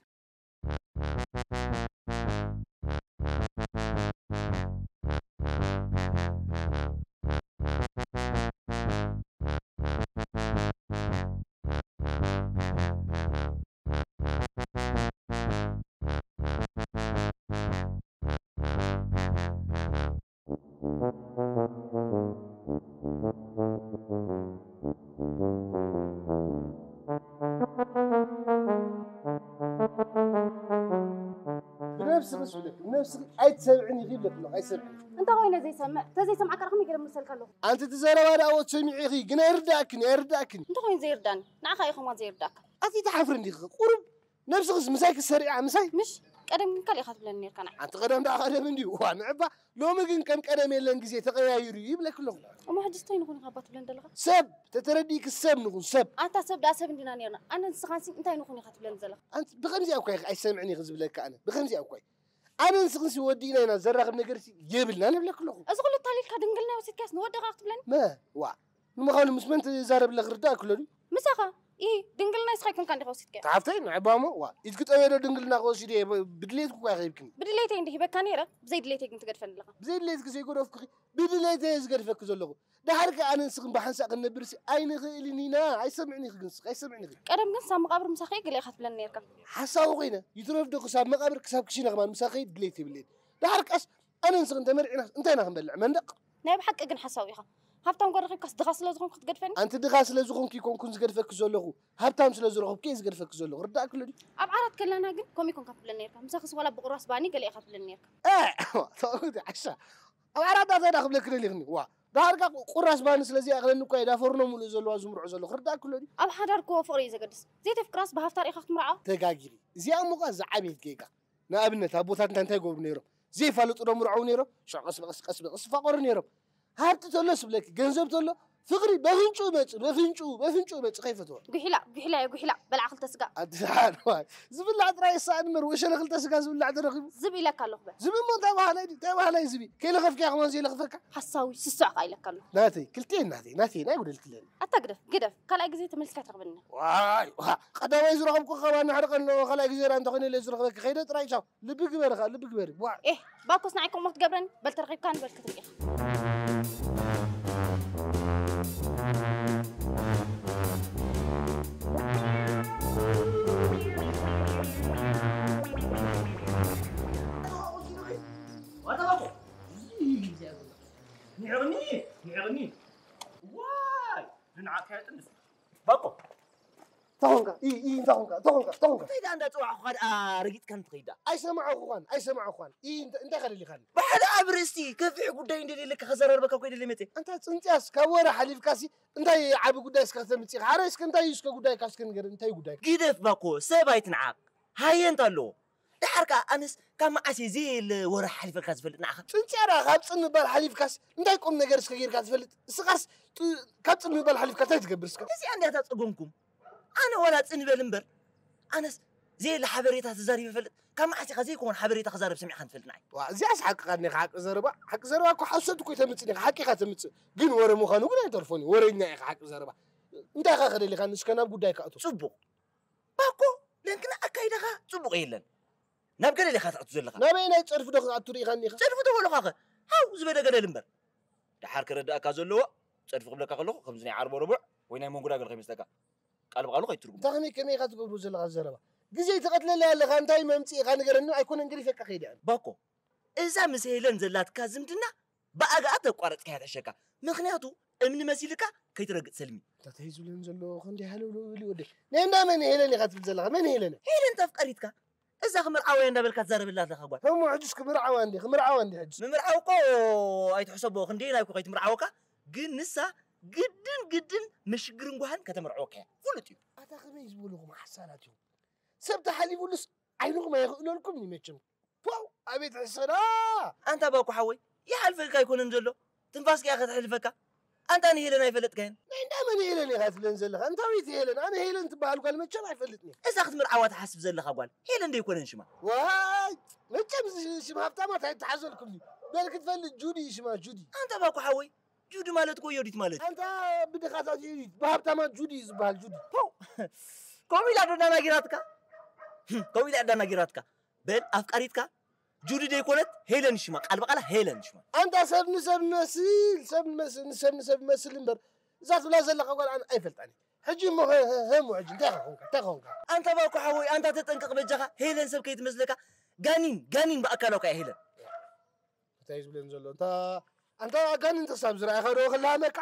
ብነብስኺ ስብለኪ፣ ብነብስኺ ኣይትሰምዕን ኢኺ ይብለኪ ኣለኹ፣ ኣይትሰምዕን። እንተ ኾይነ ዘይሰምዕ፣ ተዘይሰምዓካ ከመይ ገይረ መልሰልካ ኣለኹ? ኣንቲ እቲ ዘረባ ደኣ ወት ሰሚዐ ኢኺ፣ ግን ኣይርድኣክን፣ ኣይርድኣክን። እንተ ኾይኑ ዘይርዳኒ፣ ንዓኻ ኢኹማ ዘይርዳእካ። ኣቲ ትሓፍሪ እንዲኺ፣ ቁሩብ ነብስኽስ ምሳይ ክትሰሪዓ፣ ምሳይ? ምሽ፣ ቀደም ግን ካልእ ኢኻ ትብለኒ ኔርካ ንዓይ። ኣንቲ ቀደም ደኣ ቀደም እንድዩ፣ እዋ ንዕባ፣ ሎሚ ግን ከም ቀደም የለን ግዜ ተቐያይሩ እዩ ይብለኪ ኣለኹ። እሞ ሕጂ እንታይ ንኹን ኢኻ እባ ትብለኒ ዘለኻ? ሰብ፣ ተተረዲእኪ ሰብ ንኹን፣ ሰብ። ኣንታ ሰብ ደኣ ሰብ እንዲና ኔርና። ኣነ ንስኻንሲ እንታይ ንኹን ኢኻ ትብለኒ ዘለኻ? ኣንቲ ብኸምዚኣ እኳ ኢኺ ኣይሰምዕን ኢኺ ዝብለካ ኣነ። ብኸምዚኣ እኳ እዩ። ኣነ ንስኽንሲ ወዲእና ኢና ዘራኽብ ነገርሲ የብልናን እብለኪ ኣለኹ። እዚ ኩሉ ታሊልካ ድንግልና ወሲድካስ ንወድኻ ክትብለኒ? መ፣ ዋ። ንምዃኑ ምስ መን ትዛረብ ኣለኺ ርዳእኪ ኣሎ ድዩ? ምሳኻ። ኢ፣ ድንግልና ንስኻ ኣይኮንካን ዲኻ ወሲድካዮ? ተሓፍተይ ንዕባ እሞ፣ ዋ። ኢድኪ ጠውየ ዶ ድንግልና ክወስድ እየ? ብ-፣ ብድሌትኪ እኳ ኢኺ ሂብክኒ። ብድሌተይ እንዲ ሂበካ ነይረ፣ ብዘይ ድሌተይ ግን ትገድፈኒ ኣለኻ። ብዘይ ድሌትኪ ዘይገደፍኩኺ፣ ብድሌተይ እየ ዝገድፈኪ ዘለኹ። ደሓር ከ ኣነ ንስኽን ብሓንሳእ ክንነብርሲ ኣይንኽእልን ኢና። ኣይሰምዕን ኢኺ ግን ንስኺ፣ ኣይሰምዕን ኢኺ። ቀደም ግን ሳብ መቓብር ምሳኺ ገለ ኢኻ ትብለኒ ነይርካ። ሓሳዊ ኮይነ፣ ይትረፍ ዶ ክሳብ መቓብር፣ ክሳብ ክሽነ ከማን ምሳኺ ድሌት የብለይን። ደሓር ቀስ ኣነ ንስኽን ተመርዒናስ እንታይ ኢና ክንበልዕ? መንደቕ? ናይ ብሓቂ ግን ሓሳዊ ኢኻ። ሃብታም ጓል ረኺብካስ ድኻ ስለ ዝኾንኩ ክትገድፈኒ? ኣንቲ ድኻ ስለ ዝኾንኩ ይኮንኩን ዝገድፈኪ ዘለኹ። ሃብታም ስለ ዝረኸብኩ እየ ዝገድፈኪ ዘለኹ። ርዳእኪ ኣሎ ድዩ? ኣብ ዓራት ከለና ግን ከምኡ ኣይኮንካ ትብለኒ ነይርካ። ምሳኺስ ዋላ ብቑራስ ባኒ ገለ ኢኻ ትብለኒ ነይርካ። እ፣ ተውኩት ዓሻ። ኣብ ዓራት እንታይ ደኣ ክብለኪ ደሊኽኒ? ዋ፣ ደሓር ከኣ ቁራስ ባኒ ስለ ዘይኣኽለኒ እኳ እየ ዳፈርኖ ሙሉእ ዘለዋ ዝምርዖ ዘለኹ። ርዳእኪ ኣሎ ድዩ? ኣብ ሓዳር እኮ ፍቕሪ እዩ ዘገድስ። ዘይተፍቅራስ ብሃፍታ ርኢኻ ክትምርዖ? ተጋጊኺ። እዚኣ እሞ ከኣ ዝዓበየት ጌጋ። ንኣብነት ኣቦታትና እንታይ ይገብሩ ነይሮም? ዘይፋለጡ ዶ ምርዓው ነይሮም? ሽዑ ቀስ ብቐስ፣ ቀስ ብቐስ ይፋቐሩ ነይሮም። ሃብቲ ተሎ ስብለኪ፣ ገንዘብ ተሎ፣ ፍቕሪ በፍንጩ መጽእ፣ በፍንጩ፣ በፍንጩ መጽእ፣ ከይፈትዎ። ጉሒላ፣ ጉሒላ እየ፣ ጉሒላ፣ በልዓ ክልተ ስጋ። ኣድሓን ዋይ፣ ዝብላዕ ጥራይ ይሰኣን እምበር፣ ወሸለ ክልተ ስጋ ዝብላዕ ተረኺቡ። ዝብ ኢለካ ኣለኹ በ። ዝብ እሞ እንታይ በሃላይ ድዩ? እንታይ በሃላይ ዝብ? ከይለኸፍካያ ከማን ዘይለኽፈካ? ሓሳዊ፣ ስሱዕ ከኣ ኢለካ ኣለኹ። ናተይ፣ ክልቲኤን ናተይ፣ ናተይ፣ ናይ ጉደልክለኒ። ኣታ ግደፍ፣ ግደፍ፣ ካልኣይ ግዜ ተመሊስካ ትረኽበኒ። ዋይ፣ ዋ፣ ቀዳማይ ዝረኸብኩ ከባና ሓደ ቀን ኣለዎ፣ ካልኣይ ግዜ ደኣ እንተኾይነ ኢለ ዝረኽበኪ፣ ከይደ ጥራይ ቻው። ልቢ ግበሪ ኸኣ፣ ልቢ ግበሪ። ዋዕ። ኤህ፣ ባኮስ ንዓይ ከምኡ ክትገብረኒ? በል ተረኺብካኒ በል ክትርእኻ። ዋታ ባኮ። ንዕቕኒ፣ ንዕቕኒ። ዋይ፣ ንንዓካ የጥንስ። ባኮ። እንታይ ኾንካ? ኢ፣ ኢ፣ እንታይ ኾንካ? እንታይ ኾንካ? እንታይ ኾንካ? እንታይ ደኣ እንዳጸዋዕኹኻ ደኣ ረጊጽካኒ ትኸይድ ደኣ? ኣይሰማዕኹኻን፣ ኣይሰማዕኹኻን። ኢ፣ እንተ-፣ እንታይ ኸ ደሊኻኒ? ብሓደ ዓቢ ርእስቲ ከፊሕ ጉዳይ እንደልየለካ ከዘራርበካ እኮ እየ ደልየ መጽየ። ኣንታ ጽንጽያስ ካብ ወረ ሓሊፍካሲ እንታይ ዓቢ ጉዳይ እስከ ክተምጽእ ኢኻ? ሓራይ እስከ እንታይ እዩ እስከ ጉዳይካ እስከ ንገረኒ፣ እንታይ እዩ ጉዳይካ? ግደፍ ባኮ፣ ሰብ ኣይትንዓቕ። ሃየ እንተ ኣለዎ። ደሓር ከኣ ኣነስ ካብ መዓስ እየ ዘየለ ወረ ሓሊፈልካ ዝፈልጥ ንዓኻ? ጽንጽያ ደኣ ካብ ጽን ምባል ሓሊፍካስ እንታይ ቁም ነገር እስከ ጌርካ ትፈልጥ? እስኻስ ጥ-፣ ካብ ጽን ምባል ሓሊፍካ እንታይ ትገብር እስከ? እዚኣ እንድያ እታ ጸገምኩም። ኣነ ዋላ ጽን ይበል እምበር፣ ኣነስ ዘይለ ሓበሬታ ተዛሪበ ፈልጥ ካብ መዓስ ኢኻ ዘይኮን ሓበሬታ ክዛረብ ሰሚዕካ ንፈልጥ ንዓይ እዚኣስ ሓቅኻ እኒኻ ሓቂ ዘረባ ሓቂ ዘረባ እኮ ሓሰት እኮ ተምፅእ ኒኻ ሓቂኻ ተምፅእ ግን ወረ ምዃኑ ግን ኣይተርፎን እዩ ወረኛ ኢኻ ሓቂ ዘረባ እንታይ ኢኻ ከደሊኻ ንስከ ናብ ጉዳይ ካእቱ ፅቡቕ ባኮ ለንክና ኣካይዳኻ ፅቡቕ የለን ናብ ገደል ኢኻ ትኣቱ ዘለኻ ናበይ ናይ ፀድፊ ዶ ክትኣቱ ርኢኻ እኒኻ ፀድፊ ተበሉኻኸ ሃው ዝበለ ገደል እምበር ደሓር ክረዳእካ ዘለዎ ፀድፊ ክብለካ ከለኹ ከምዚ ናይ ዓርቦ ረቡዕ ወይ ናይ መንጎዳገል ከይመስለካ ቃል ብቃሉ ከይትርጉም እንታይ ከመይ ከመይ ኢኻ ትገብሩ ዘለኻ ዘረባ ግዜ ትቐትለለይ ኣለኻ እንታይ መምፅእ ኢኻ ንገረኒ ኣይኮነን ገሪፈካ ከይደ ባኮ እዛ ምስ ሄለን ዘላትካ ዝምድና ብኣግኣ ተቋረፅካያ ትሕሸካ ምኽንያቱ እምኒ መሲልካ ከይትረግፅ ሰልሚ እንታይ ዝብለን ዘሎ ክንዲ ሃለውለው ይብል ወደ ናይ እንዳ መን ሄለን ኢኻ ትብል ዘለኻ መን ሄለን ሄለን ተፍቀሪትካ እዛ ክምርዓወያ እንዳበልካ ትዛረበላ ኣለኻ ጓል እሞ ሕጅስ ክምርዓዋ እንዲ ክምርዓዋ እንዲ ሕጅስ ምምርዓው እኮ ኣይትሕሰቦ ክንደየናይ እኮ ከይትምርዓወካ ግን ንሳ ግድን ግድን ምሽግርን ጓህን ከተምርዕወካ እያ ፍሉጥ እዩ ኣታ ከመይ ዝበልኹም ሓሳዳት እዮም ሰብ ተሓሊፉሉስ ዓይንኹም ኣይኽእለልኩም እዩ መቸም ፖው ኣቤት ሕሰዳ ኣንታ ባኩ ሓወይ ይሓልፈልካ ኣይኮነን ዘሎ ትንፋስካ እያ ከተሕልፈካ ኣንታ ንሄለን ኣይፈለጥካየን ናይ እንዳ መን ሄለን ኢኻ ትብለን ዘለኻ እንታዊት ሄለን ኣነ ሄለን ትበሃል ጓል መቸም ኣይፈልጥን እየ እዛ ክትምርዓዋ ትሓስብ ዘለኻ ጓል ሄለን ዶ ይኮነን ሽማ ዋይ መቸም እዚ ሽም ሃብታማት ኣይተሓዘልኩም እዩ በል ክትፈልጥ ጁዲ እዩ ሽማ ጁዲ ኣንታ ባኩ ሓወይ ጁዲ ማለት እኮ ዮዲት ማለት እዩ ኣንታ ብድኻታት ዮዲት ብሃብታማት ጁዲ እዩ ዝበሃል ጁዲ ፖው ከምኡ ኢላ ዶ ናናጊራትካ ከምኡ ኢላ ዳናጊራትካ በል ኣፍቃሪትካ ጁዲ ደይኮነት ሄለን ሽማ ቃል ብቃላ ሄለን ሽማ ኣንታ ሰብ ንሰብ ንመስል ሰብ ንመስል ንሰብ ንሰብ ይመስል እምበር እዛ ትብላ ዘለካ ጓል ኣነ ኣይፈልጣን ሕጂ እሞ ህሙ ሕጂ እንታይ ኾንካ እንታይ ኾንካ ኣንታ ባኮ ሓወይ ኣንታ ተጠንቀቕ በጃኻ ሄለን ሰብ ከይትመስለካ ጋኒን ጋኒን ብኣካላው ከያ ሄለን እንታይ ዝብለን ዘሎ እንታ ኣንታ ጋኒን ተሳብ ዝረኣኻ ዶ ክላመካ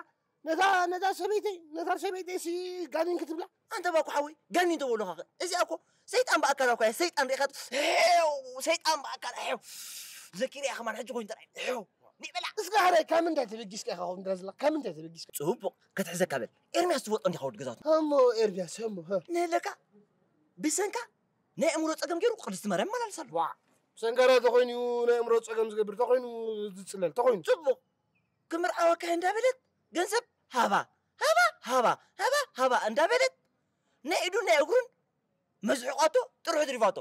ነታ ነታ ሰበይተይ ነታ ሰበይተይ ሲ ጋኒን ክትብላ ኣንተ ባኩ ሓወይ ጋኒን ተበሎኻ እዚኣ እኮ ሰይጣን ብኣካል እኮ እያ ሰይጣን ሪኢኻ ሄው ሰይጣን ብኣካል ሄው ዘኪርያ ከማን ሕጂ ኮይኑ ጥራይ ሄው ኒበላ እስከ ሕራይ ካብ ምንታይ ተበጊስካ ኢኻ ከምኡ ትብላ ዘለኻ ካብ ምንታይ ተበጊስካ ጽቡቕ ክትሕዘካ በል ኤርምያስ ትፈልጦ እንዲኻ ወዲ ገዛቱ እሞ ኤርምያስ እሞ ንህለካ ብሰንካ ናይ ኣእምሮ ጸገም ገይሩ ቅድስቲ ማርያም ይመላልስ ኣሎ። ዋ ሰንጋራ ተኾይኑ ናይ ኣእምሮ ጸገም ዝገብር ተኾይኑ ዝጽለል ተኾይኑ ጽቡቕ ክምርዓወካ እንዳበለት ገንዘብ ሃባ ሃባ ሃባ ሃባ ሃባ እንዳበለት ናይ ኢዱን ናይ እግሩን መዝሕቋቶ ጥርሑ ትሪፋቶ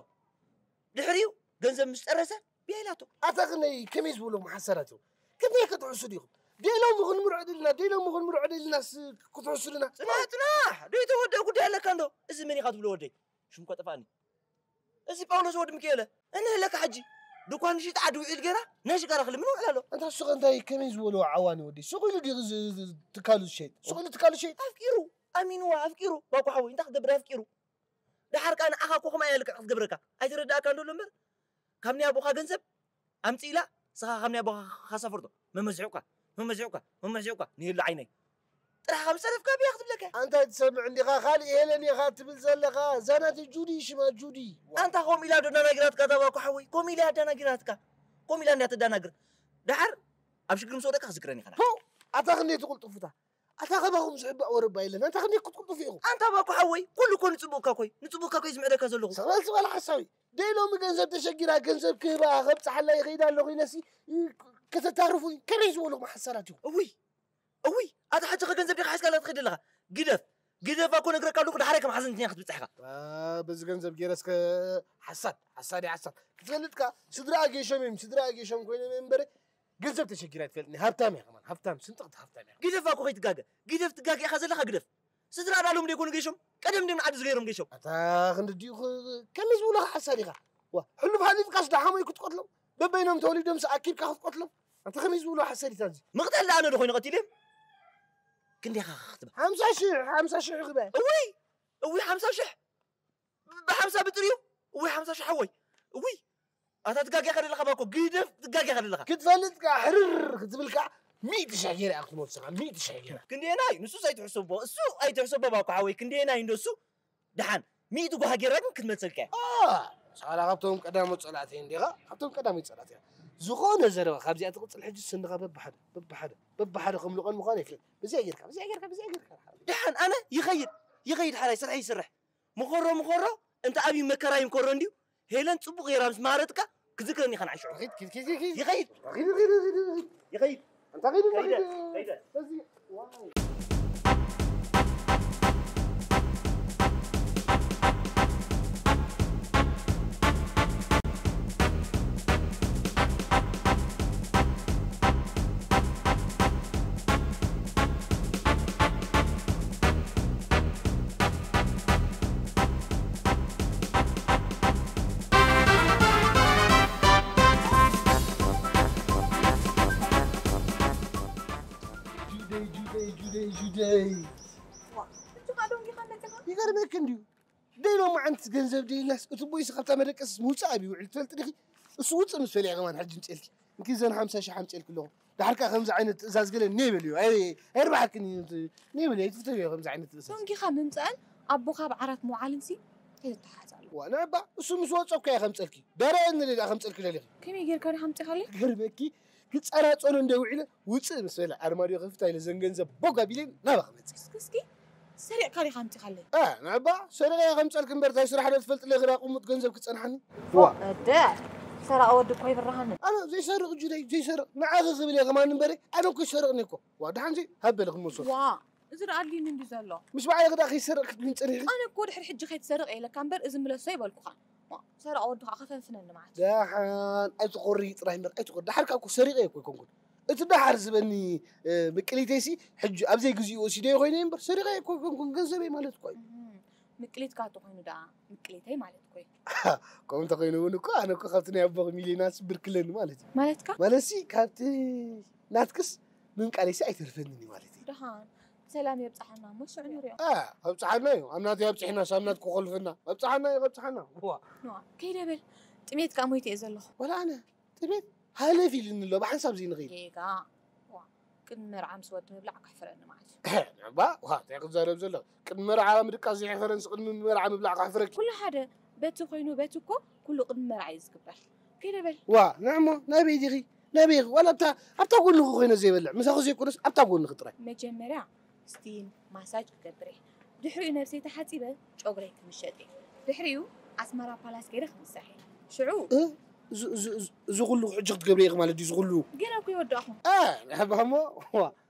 ድሕሪኡ ገንዘብ ምስ ጨረሰ ቢያ ኢላቶ። ኣታ ክንደይ ከመይ ዝበሎም ሓሳዳት እዮም ክንደይ ክትሕሱ ዲኹም ደይሎሚ ክንምርዖ ደልና ደይሎሚ ክንምርዖ ደልናስ ክትሕሱ ድና ጽናሕ ጽናሕ ደይተወደአ ጉዳይ ኣለካ እንዶ እዚ መን ኢኻ ትብሎ ወደይ ሽምኮ ጠፋእኒ እዚ ጳውሎስ ወዲ ሚካኤለ እንህለካ ሕጂ ድኳን ሽጣ ዓዲ ውዒል ገይራ ናይ ሽጋራ ክልምን ውዕል ኣሎ እንታ ሱቕ እንታይ ከመይ ዝበሎ ዓዋኒ ወዲ ሱቕ ኢሉ ድዩ ትካሉ ዝሸይጥ ሱቕ ኢሉ ትካሉ ዝሸይጥ ኣፍቂሩ ኣሚንዋ ኣፍቂሩ ባኮ ሓወይ እንታይ ክገብር ኣፍቂሩ ደሓር ከኣ ንዓኻ እኮ ከምኣ እያ ልክዕ ክትገብረካ ኣይተረዳእካ እንዶ ኣሎ እምበር ካብ ናይ ኣቦኻ ገንዘብ ኣምፅእ ኢላ ንስኻ ካብ ናይ ኣቦኻ ካሳፈርቶ መመዝሑካ መመዝሑካ መመዝሑካ ንየሉ ዓይነይ ጥራሕ ከም ሰለፍካ ብያ ክትብለካ ኣንታይ ትሰምዕ እንዲኻ ካልእ የለን ኢኻ ትብል ዘለኻ እዛ ናተይ ጁዲ ሽማ ጁዲ ኣንታ ከምኡ ኢላ ዶ ኣዳናጊራትካ እታ ባኮ ሓወይ ከምኡ ኢላ ኣዳናጊራትካ ከምኡ ኢላ እንድያ ተዳናግር ደሓር ኣብ ሽግር ምስ ወደቅካ ክዝክረኒ ኢኻ ኣታ ክንደይ ትቕልጥፉታ ኣታ ከባኹም ዝሕባእ ወረባ የለን ኣንታ ክንደይ ክትቅልጥፉ ኢኹም ኣንታ ባኮ ሓወይ ኩሉ እኮ ንፅቡቅካ ኮይ ንፅቡቅካ ኮይ ዝምዕደካ ዘለኹ ሰበል ዝበል ሓሳዊ ደይ ሎሚ ገንዘብ ተሸጊራ ገንዘብ ክህባ ከብፅሓላ ይኸይድ ኣለኹ ኢለሲ ከተታርፉ ከመይ ዝበልኹም ሓሳራት ኢኹም እውይ እውይ ኣታ ሓጂ ከ ገንዘብ ዲኻ ሓዝካላ ትኸይድ ኣለኻ ግደፍ ግደፍ ኣኮ ነግረካ ኣለኹ ዳሕራይ ከም ሓዘንተኛ ክትብፅሕኻ በዚ ገንዘብ ገይረ እስከ ሓሳድ ሓሳድ ሓሳድ ክትፈልጥካ ስድራ ኣጌሾም እዮም ስድራ ኣጌሾም ኮይኖም እዮም እምበረ ገንዘብ ተሸጊራ ኣይትፈልጥን እያ። ሃብታም እያ ከማን። ሃብታም ስንጥቕቲ ሃብታም እያ። ግደፋ እኮ ከይትጋገ። ግደፍ ትጋገ ኢኻ ዘለኻ ግደፍ። ስድራ ዳሎም ደይኮኑ ገይሾም ቀደም ድዮም ንዓዲ ዝገይሮም ገይሾም። ኣታ ክንዲ ድዩ ከመይ ዝብሉኻ ሓሳድ ኢኻ። ዋ ሕሉፍ ሓሊፍካስ ደሓሞይ ክትቀትሎም በበይኖም ተወሊዶምስ ኣኪብካ ክትቀትሎም። ኣታ ከመይ ዝብሉ ሓሳድ ኢታ እዚ። ምቕታል ደኣ ኣነ ዶ ኮይነ ቀቲለዮም። ክንደይ ኢኻ ክትባ። ሓምሳ ሽሕ ሓምሳ ሽሕ ክበ። እውይ እውይ ሓምሳ ሽሕ ብሓምሳ ብጥሪኡ እውይ ሓምሳ ሽሕ ሓወይ እውይ ኣታ ትጋጊኻ ደለኻ ባኮ ግደፍ ትጋጊኻ ደለኻ ክትፈልጥ ከኣ ሕርር ክትብል ከኣ ሚእቲ ሽሕ ገይረ እያ ክትመልሰካ ሚእቲ ሽሕ ገይረ ክንደየናይ ንሱስ ኣይትሕሰቦ እሱ ኣይትሕሰቦ ባኮ ሓወይ ክንደየናይ እንዶ እሱ ደሓን ሚእቲ ጓሃ ገይራ ግን ክትመልሰልካ እያ ሳላ ካብቶም ቀዳሞት ጸላእተይ እንዲኻ ካብቶም ቀዳሞት ጸላእተይ ዝኾነ ዘረባ ካብዚኣ ትቕጽል ሕጂ ስንኻ በብሓደ በብሓደ በብሓደ ከም ልቐን ምዃን ይፍለጥ ብዚኣ ጌርካ ብዚኣ ጌርካ ብዚኣ ጌርካ ደሓን ኣነ ይኸይድ ይኸይድ ሓራይ ስራሕ ይስራሕ ምኾሮ ምኾሮ እንተ ኣብይ መከራይ ምኮሮ እንድዩ ሄለን ጽቡቕ ጌራ ምስ መሃረትካ ክዝክረኒ ኢኻ ንዓይ ሽዑ ኪድ ኪድ ኪድ ኪድ ይኸይድ ኪድ ኪድ ኪድ ኪድ ይኸይድ ኣንታ ኪድ ኪድ ከይደ ከይደ በዚ ዋው ይገርመክ እንድዩ። ደይ ሎማዓንቲ ገንዘብ ደይናስ እቲ ቦይስ ካብታ መደቀስ ምውፃእ ኣብ ይውዕል ትፈልጥ ዲኺ? እሱ ውፅእ ምስ በለ እየ ከማን ሕጂ ምፅኤልኪ። እንኪ ዘን ሓምሳ ሺሕ ኣምፅኤልኪ ኣለኹ። ዳሕርካ ከምዚ ዓይነት ትእዛዝ ገለ እኔ በልዮ። ኣይ-፣ ኣይርባሓክን እዩ። እኔ በልዮ፣ ኣይትፍተውዮ ከምዚ ዓይነት ትእዛዝ። ቶንኪኻ ምምፃእን ኣቦኻ ኣብ ዓራት ምውዓልን ሲ ከይተተሓሓዝ ኣለዎ። ዋ፣ ንዕባ እሱ ምስ ወፀ እኮ እየ ከምፀልኪ። ደረአ እንለ ደኣ ከምፀልኪ ደሊኺ። ከመይ ጌርካ ዲኻ ኣምፂኻለይ? ገርመኪ፣ ክጸናጸሎ እንደ ውዒለ ውጽእ ምስ በለ ኣርማድዮ ከፍታ ኢለ ዘን ገንዘብ ቦግ ኣቢለ ናባኺ መጽእ። እስኪ፣ እስኪ፣ ሰሪቕካ ዲኻ ኣምጺኻለይ? እ፣ ንዕባ ሰሪቐ እየ ከምጸልኪ እምበር፣ እንታይ ስራሕ ዶ ትፈልጥለይ፣ ክዳ ቁሙጥ ገንዘብ ክጸንሓኒ? ዋ። እደ፣ ሰራቒ ወዲ እኮ ኣይብርሃንን። ኣነ ዘይሰርቕ እጁ ደይ፣ ዘይሰርቕ። ንዓኺ ክብል እየ ከማን እምበረ፣ ኣነ እኮ ኣይሰርቕን እየ እኮ። ዋ፣ ደሓን ዘይ፣ ሃብ በሊ ክመልሶ። ዋ፣ እዚ ደኣ ኣድልዩኒ እንድዩ ዘሎ። ምስ ባዕልኺ ደኣ ከይሰርቕ ክትብልኒ ጸኒሕኪ? ኣነ እኮ ድሕሪ ሕጂ ከይትሰርቕ እየ ኢለካ እምበር፣ እዚ ምለሶ ኣይበልኩኻን። ዋ፣ ሰራቒ ወድኻ ክፈንፍነኒ ማለት እዩ። ደሓን ኣይትቑሪ ጥራይ እምበር ኣይትቑሪ። ደሓርካ እኮ ሰሪቐ እኮ ኣይኮንኩን። እቲ ደሓር ዝበኒ፣ እ፣ ምቅሊተይሲ ሕጂ ኣብ ዘይግዚኡ ወሲደዮ ኮይነ እምበር ሰሪቐ እኮ ኣይኮንኩን። ገንዘበይ ማለት እኮ እዩ። እህ፣ ምቅሊትካ እንተኾይኑ ደኣ ምቅሊተይ ማለት እኮ እዩ። ከምኡ እንተኾይኑ እውን እኮ ኣነ እኮ ካብቲ ናይ ኣቦኺ ሚልዮናት ብርክለኒ ማለት እዩ። ማለትካ? ማለትሲ ካብቲ ናትክስ ምንቃለይሲ ኣይተርፈንን እዩ ማለት እዩ። ደሓን ሰላም የብጽሓና እሞ ሽዑ ንሪኦ። እ፣ ኣብጽሓና እዩ። ኣብ ናተይ ኣብጽሒና፣ ሳብ ናትኩ ከልፍና። ኣብጽሓና እዩ፣ ኣብጽሓና። ዋ። ንዋ፣ ከይደ በል። ጥሜት ከኣ ሞይተ እየ ዘለኹ። ወላ ኣነ ጥሜት ሃለፍ ኢሉኒ ኣሎ፣ ብሓንሳብ ዘይንኸይድ። ጌጋ። ዋ፣ ቅድሚ መርዓ ምስ ወዲ ምብላዕ ከሕፍረኒ ማለት እዩ። ንዕባ፣ ዋ፣ እንታይ ክትዛረብ ዘለኻ? ቅድሚ መርዓ ምድቃስ ዘየሕፈረንስ ቅድሚ መርዓ ምብላዕ ከሕፍረኪ? ኩሉ ሓደ፣ በቲ ኮይኑ በቲ እኮ ኩሉ ቅድሚ መርዓ እዩ ዝግበር። ከይደ በል። ዋ፣ ንዕሞ፣ ናበይ ዲኺ? ናበይ ኢኺ? ዋላ ኣብታ፣ ኣብታ ጎንኺ ኮይነ ዘይበልዕ፣ ምሳኺ ዘይኮነስ ኣብታ ጎንኺ ጥራይ። መጀመርያ ስቲም ማሳጅ ክገብር እየ። ድሕሪኡ ነብሰይ ተሓጺበ ጨጉረይ ክምሸጥ እየ። ድሕሪኡ ኣስመራ ፓላስ ከይደ ክምሳሕ እየ። ሽዑ እ? እዚ፣ እዚ፣ እዚ፣ እዚ ኩሉ ሕጂ ክትገብሪ ኢኺ ማለት ድዩ? እዚ ኩሉ? ገና እኮ ይወዳእኹ። እ፣ ንሕባሞ፣ ዋ፣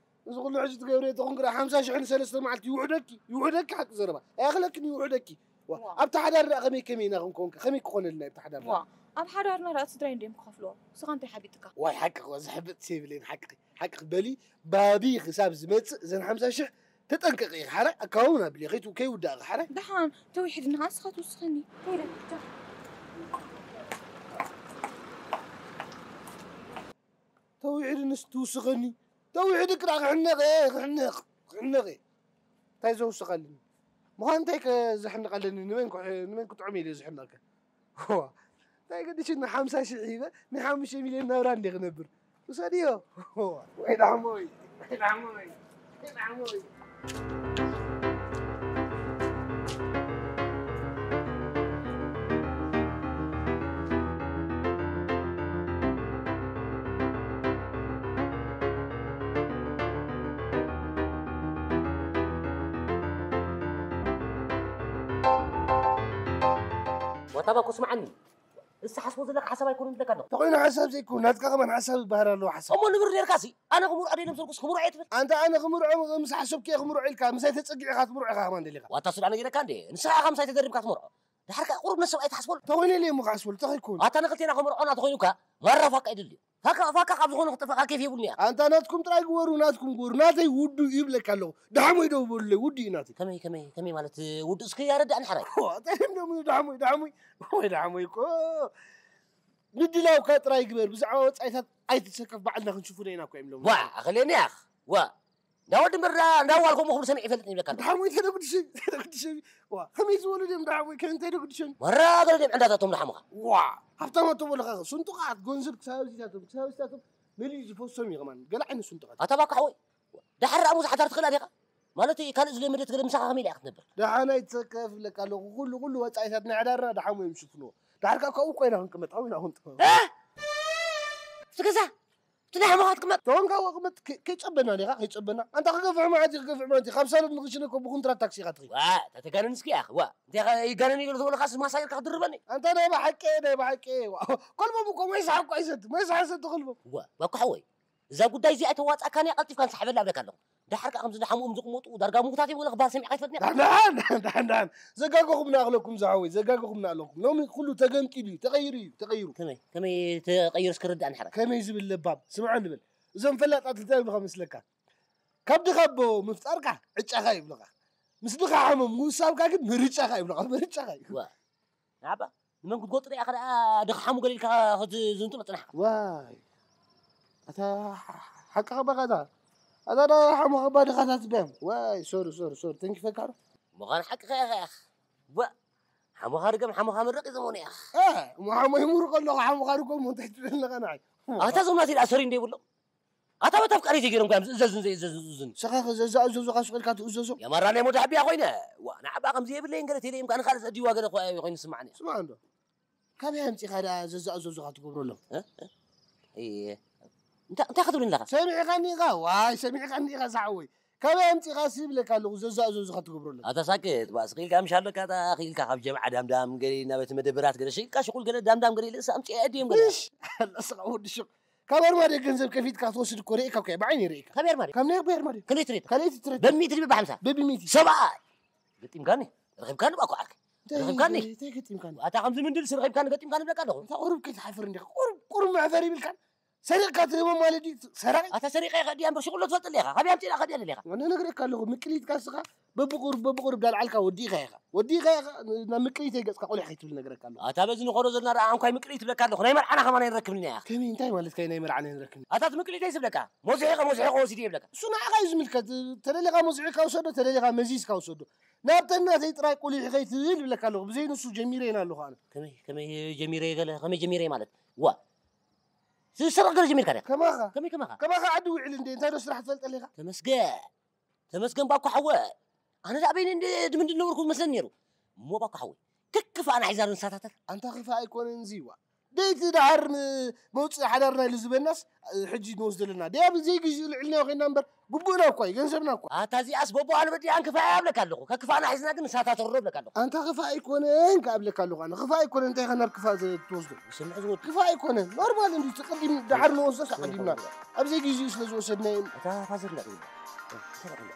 እዚ ኩሉ ሕጂ ትገብሪ ተኾንኪ ደኣ ሓምሳ ሽሕ ንሰለስተ መዓልቲ ይውሕደኪ፣ ይውሕደኪ ሓቂ ዘረባ። ኣየኽለክን ይውሕደኪ። ዋ፣ ዋ። ኣብቲ ሓዳር ደኣ ከመይ ከመይ ኢና ክንከውን ከ? ከመይ ክኾነልና ኣብቲ ሓዳር ዋ፣ ደኣ? ኣብ ሓዳርና ደኣ ስድራይ እንድዮም ክኸፍልዎ። ንስኻ እንታይ ሓቢጥካ? ዋይ፣ ሓቅኺ፣ ዋ፣ ዘሕብጥ የብለይን፣ ሓቅኺ፣ ሓቅኺ። በሊ ባቢ ክሳብ ዝመጽእ እዘን ሓምሳ ሽሕ ተጠንቀቂ ኢኺ፣ ሓራይ ኣከባብና ብሊ፣ ከይቱ-፣ ከይውዳእኺ፣ ሓራይ። ደሓን፣ ተውሒድና፣ ንስኻ ትውስኸኒ። ከይደ፣ ቻው። ተውሒድንስ ትውስኸኒ? ተውሒድ ክዳ ክሕነቕ እየ፣ ክሕነቕ፣ ክሕነቕ እየ። እንታይ ዘውስኸልኒ? ምዃን እንታይ ከ ዘሕንቕ ኣለኒ? ንመን ክሕ-፣ ንመን ክጥዑም ኢለ ዝሕነቕ ከ? ዋ፣ እንታይ ገዲሽኒ? ሓምሳ ሽሕ ሂበ፣ ናይ ሓሙሽተ ሚልዮን ናብራ እንደ ክነብር። ውሰድዮ። ወይ ዳሕሞይ፣ ወይ ዳሕሞይ፣ ወይ ዳሕሞይ። ወታባ እኮ ስምዓኒ፣ ንስኻ ሓስቦ ዘለካ ሓሳብ ኣይኮነን ዝብለካ ኣለኹ። ተኾይኑ ሓሳብ ዘይኮን፣ ናትካ ከማን ሓሳብ ይበሃል ኣለዎ፣ ሓሳብ። እሞ ንብር ኔርካሲ፣ ኣነ ክምርዖ ደይ ነምሰልኩስ ክምርዖ እየ ትብል? ኣንታ ኣነ ክምርዖ ምስ ሓሰብኩ እየ ክምርዖ ኢልካ፣ ምሳይ ተጸጊዕካ ትምርዖ ኢኻ ከማን ደሊኻ። ዋታ ሱዳን ነጊረካ እንዴ? ንስኻ ኢኻ ምሳይ ተደሪብካ ትምርዖ። ድሓር ከኣ ቁሩብ ነሰብኣይ ተሓስቦ ኣሎ። ተኾይነ ኢለ እሞ ክሓስበሉ፣ እንታይ ከይኮን? ኣታ ንኽልቴና ክምርዖና ተኾይኑካ፣ ማራ ፋካ ይደልዮ። ፋካ፣ ፋካ ካብ ዝኾነ ክጠፋእካ ኬፍ የብሉን እያ። ኣንታ ናትኩም ጥራይ ግበሩ፣ ናትኩም ግበሩ። ናተይ ውዱ እዩ ይብለካ ኣለኹ። ደሓሞይ ደው በሉለይ፣ ውዱ እዩ ናተይ። ከመይ፣ ከመይ፣ ከመይ ማለት ውዱ? እስኪ ኣረዳእኒ ሕራይ። ዋ፣ እንታይ እዮም ደሞ ደሓሞይ፣ ደሓሞይ? ወይ ደሓሞይ እኮ ምድላውካ ጥራይ ግበር፣ ብዛዕባ ወጻኢታት ኣይትሰከፍ፣ ባዕልና ክንሽፍኖ ኢና እኮ እዮም ደሞ። ዋ፣ ኣኸለኒ ያኽ። ዋ፣ እንዳ ወዲ እምበር እንዳ፣ እንዳ ዋል ከምኡ ክብሉ ሰሚዐ ይፈልጥ ይብለካ ኣለኹ። ደሓሞይ ተደጉድሸ፣ ተደጉድሸ። ዋ፣ ከመይ ዝበሉ ድዮም ደሓሞይ? ከመይ እንታይ ደጉድሸ? ወራ ገለ ድዮም ዕንዳታቶም ደሓሙኻ? ዋ፣ ሃብታማት ተበለኻ፣ ስንጡቓት፣ ገንዘብ ክሳብ እዚታቶም፣ ክሳብ እዚታቶም መሊኡ ዝፈሶም እዩ ከማን። ገለ ዓይነት ስንጡቓት። ኣታ ባካ ሓወይ፣ ደሓር ደኣ ብዙሕ ሓዳር ትኽእል ዲኻ? ማለት ካልእ ዝለመደት ገለ ምሳኻ ከመይ ኢላ ክትነብር? ደሓን ኣይትሰከፍ ይብለካ ኣለኹ። ኩሉ፣ ኩሉ ወጻኢታት ናይ ሓዳርና ደሓሞ እዮም ዝሽፍንዎ። ደሓር ከኣ ካብኡ እኮ ኢና ክንቅመጥ፣ ኣብኡ ኢና ክንጥመ። እ? እቲ ገዛ? እቲ ናይ ሓሞኻ ትቅመጥ? ተወንካ ወቅመጥ ከ-፣ ከይጸበና ዲኻ? ከይጸበና? ኣንታ ክገፍሕ መዓት እዩ፣ ክገፍሕ መዓት እዩ። ካብ ሳሎን ንኽሽነ እኮ ብኩንትራት ታክሲ ኢኻ ትኸይድ። ዋ፣ ተተጋነንስኪ ኢኻ። ዋ፣ እንታይ ኢኻ ይጋነን ኢሉ ተበለኻስ ማሳየርካ ክትድርበኒ? ኣንታ ናይ ብሓቂ፣ ናይ ብሓቂ። ዋ፣ ከልቦም እኮ ማይ ሰሓ እኮ ኣይሰቲ፣ ማይ ሰሓ ሰቲ ከልቦም። ዋ፣ ባኮ ሓወይ፣ እዛ ጉዳይ እዚኣ ኣይተዋጻእካን እያ፣ ቀልጢፍካ ንስሓበላ እብለካ ኣለኹ። ደሓር ከኣ ከምዚ ንሓሙኦም ዝቕመጡ ዳርጋ ምውታት እዮም ኢለ ክበሃል ሰሚዕካ ኣይትፈልጥን ኢኻ? ዳን፣ ዳን፣ ዳን፣ ዳን። ዘጋገኹም ንኣኽለኩም ዝሓወይ፣ ዘጋገኹም ንኣኽለኩም። ሎሚ ኩሉ ተገምጢሉ እዩ፣ ተቐይሩ እዩ፣ ተቐይሩ። ከመይ፣ ከመይ ተቐይሩ እስኪ ርዳእኒ ሕራይ። ከመይ ዝብል ለባም፣ ስምዓኒ በል። እዞም ፈላጣት እንታይ ይብሉኻ መስለካ? ካብ ድኻ ኣቦ ምፍጣርካ ዕጫኻ ይብሉኻ። ምስ ድኻ ሓሞም ምውሳብካ ግን ምርጫኻ ይብሉኻ፣ ምርጫኻ እዩ። ዋ። ንዓባ፣ ንመን ክትጎጥ ዲኣ ከኣ ድኻ ሓሙ ገለ ኢልካ ክትዝንጥሎ ጽናሕካ። ዋይ። ኣታ ሓቅኻ ባኻ እታ። ኣታ ዳ ሓሙኻ ባ ድኻታት ድዮም። ዋይ፣ ሶሪ፣ ሶሪ፣ ሶሪ። ተንኪፈካ ዶ? ምዃን ሓቂ ኸያ ኸያ። ዋ፣ ሓሞኻ ርገም ሓሞኻ ምረቕ እዩ ዘመኑ እያ። እሞ ሓሞ ይምርቆ ኣለኹ ሓሞኻ ርገም እንታይ ትብል ኣለኻ ንዓይ? ኣታ ዞም ናተይ ደኣ ሰሪ እንደ ይብሎም። ኣታ በታ ኣፍቃሪተይ ገይሮም እኳ እዮም ዝእዘዙን ዘይእዘዙን ዝእዝዙን። ንስኻ ኸ ዘዛእዘዙኻ ስቕ ኢልካ ትእዘዞ? የማራ ናይ ሞዳ ሕቢያ ኮይነ። ዋ፣ ንዓባ ከምዚ የብለይን ገለ ቴለይም ከኣ ንኻልእ ዘድይዋ ገለ እኳ እዩ ኮይኑ ዝስማዓኒ። ስማዕ እንዶ። ካበይ ኣምጺኻ ደኣ ዘዛእዘዙኻ ትገብረሎም? እ? እ? እየ። እንታይ እንታይ ክትብልኒ ኣለኻ? ሰሚዕኻኒ ኢኻ? ዋይ ሰሚዕኻኒ ኢኻ ዝሓወይ። ካበይ ኣምጺኻ ሲ ይብለካ ኣለኹ ዘዛእዘዙኻ ትገብረሎም? ኣታ ሳክት፣ ባእ ስቕ ኢልካ ምሽ ኣለካ፣ ኣታ ኣኺልካ ካብ ጀምዓ ዳምዳም ገለ ናብ እቲ መደበራት ገለ ሸይጥካ ሽቑል ገለ ዳምዳም ገለ ኢለ እሳ ኣምጺኣ እየ ድዮም ገለ። እሽ! ኣላ ስኻ ወዲ ሽቕ። ካብ ኣርማድዮ ገንዘብ ከፊትካ ክትወስድ እኮ ርኤካ እኮ እየ፣ ብዓይነይ ርኤካ። ካበይ ኣርማድዮ? ካብ ናይ ኣቦይ ኣርማድዮ። ክንደይ ትርኢት? ካልኣይቲ ትርኢት። በሚእቲ ድቢ ብሓምሳ። በብሚእቲ። ሰብኣይ! ገጢምካኒ? ረኺብካኒ ባኮ ዓርከይ። እንታይ ረኺብካኒ? እንታይ ገጢምካኒ? እንታይ ገጢምካኒ? ኣታ ከምዚ ምንድል ሲ ረኺብካኒ ገጢምካኒ እብለካ ኣለኹ። እንታይ ቁሩብ ከይትሓፍር እንዲኻ? ቁሩብ ቁሩብ መሕፈር ይብልካን? ሰሪቕካ ትህቦ ማለት ድዩ? ሰራቒ? ኣታ ሰሪቐ ኢኻ ድያ እምበር ሽቑሎ ትፈልጥለ ኢኻ። ካበይ ኣምጺእና ከድያ ደሊኻ? ኣነ ነግረካ ኣለኹ፣ ምቅሊትካ እስኻ በብቁሩብ በብቁሩብ ዳልዓልካ ወዲእኻ ኢኻ። ወዲእኻ ኢኻ ናብ ምቅሊተይ ገጽካ ቁሊሕ ከይትብል ነግረካ ኣለኹ። ኣታ በዚ ንኸዶ ዘለና ደኣ ኣንኳይ ምቅሊት እብለካ ኣለኹ። ናይ መርዓና ከማን ኣይንረክብን ኢና ኢኻ። ከመይ እንታይ ማለት ከ ናይ መርዓና ኣይንረክብን? ኣታ እቲ ምቅሊተይ ዝብለካ ሞዝሒቐ ሞዝሒቐ ወሲደ ይብለካ። እሱ ንዓኻ እዩ ዝምልከት። ተደሊኻ ሞዝሒቕካ ውሰዶ፣ ተደሊኻ መዚዝካ ውሰዶ። ናብተን ናተይ ጥራይ ቁሊሕ ከይትብል ይብለካ ኣለኹ። ብዘይ ንሱ ጀሚረ ኢና ኣለኹ ኣነ። ከመይ ከመይ ጀሚረ ገለ ከመይ ጀሚረ ማለት ዋ ዝስረቕ ገለ ጀሚርካ ዲኻ? ከማኻ ከመይ ከማኻ? ከማኻ ዓዲ ውዕል እንዴ እንታይ ዶ ስራሕ ትፈልጠ ኣለኻ? ተመስገን ተመስገን ባኮ ሓወ ኣነ ደኣ በይነ እንደ ድምንድን ነበርኩ መስለኒ ነይሩ እሞ ባኮ ሓወይ ከክፋእና ሒዛ ንሳታተር ኣንታ ክፋእ ኣይኮነን እዚዋ ደይቲ ደሓር መውፅእ ሓዳርና ኢሉ ዝበናስ ሕጂ ንወስዶ ኣለና ደያ ብዘይ ግዜኡ ልዕልናዮ ኮይና እምበር ግቡእና እኳ እዩ ገንዘብና እኳ ኣታ እዚኣስ በቦ ኣልበዲኣን ክፋእ እያ እብለካ ኣለኹ ከክፋእና ሒዝና ግን ንሳታተር ዶ እብለካ ኣለኹ ኣንታ ክፋእ ኣይኮነን ከኣ እብለካ ኣለኹ ኣነ ክፋእ ኣይኮነን እንታይ ኢኻ ናብ ክፋእ ትወስዶ ስምዕ ዝወድ ክፋእ ኣይኮነን ኖርማል እንዲ ትቅዲም ደሓር ንወስዶስ ኣቀዲምና ኣብ ዘይግዜኡ ስለ ዝወሰድናዮ እታ ፋዘር እንዳ ትብል እንታይ ደኣ ክንዳ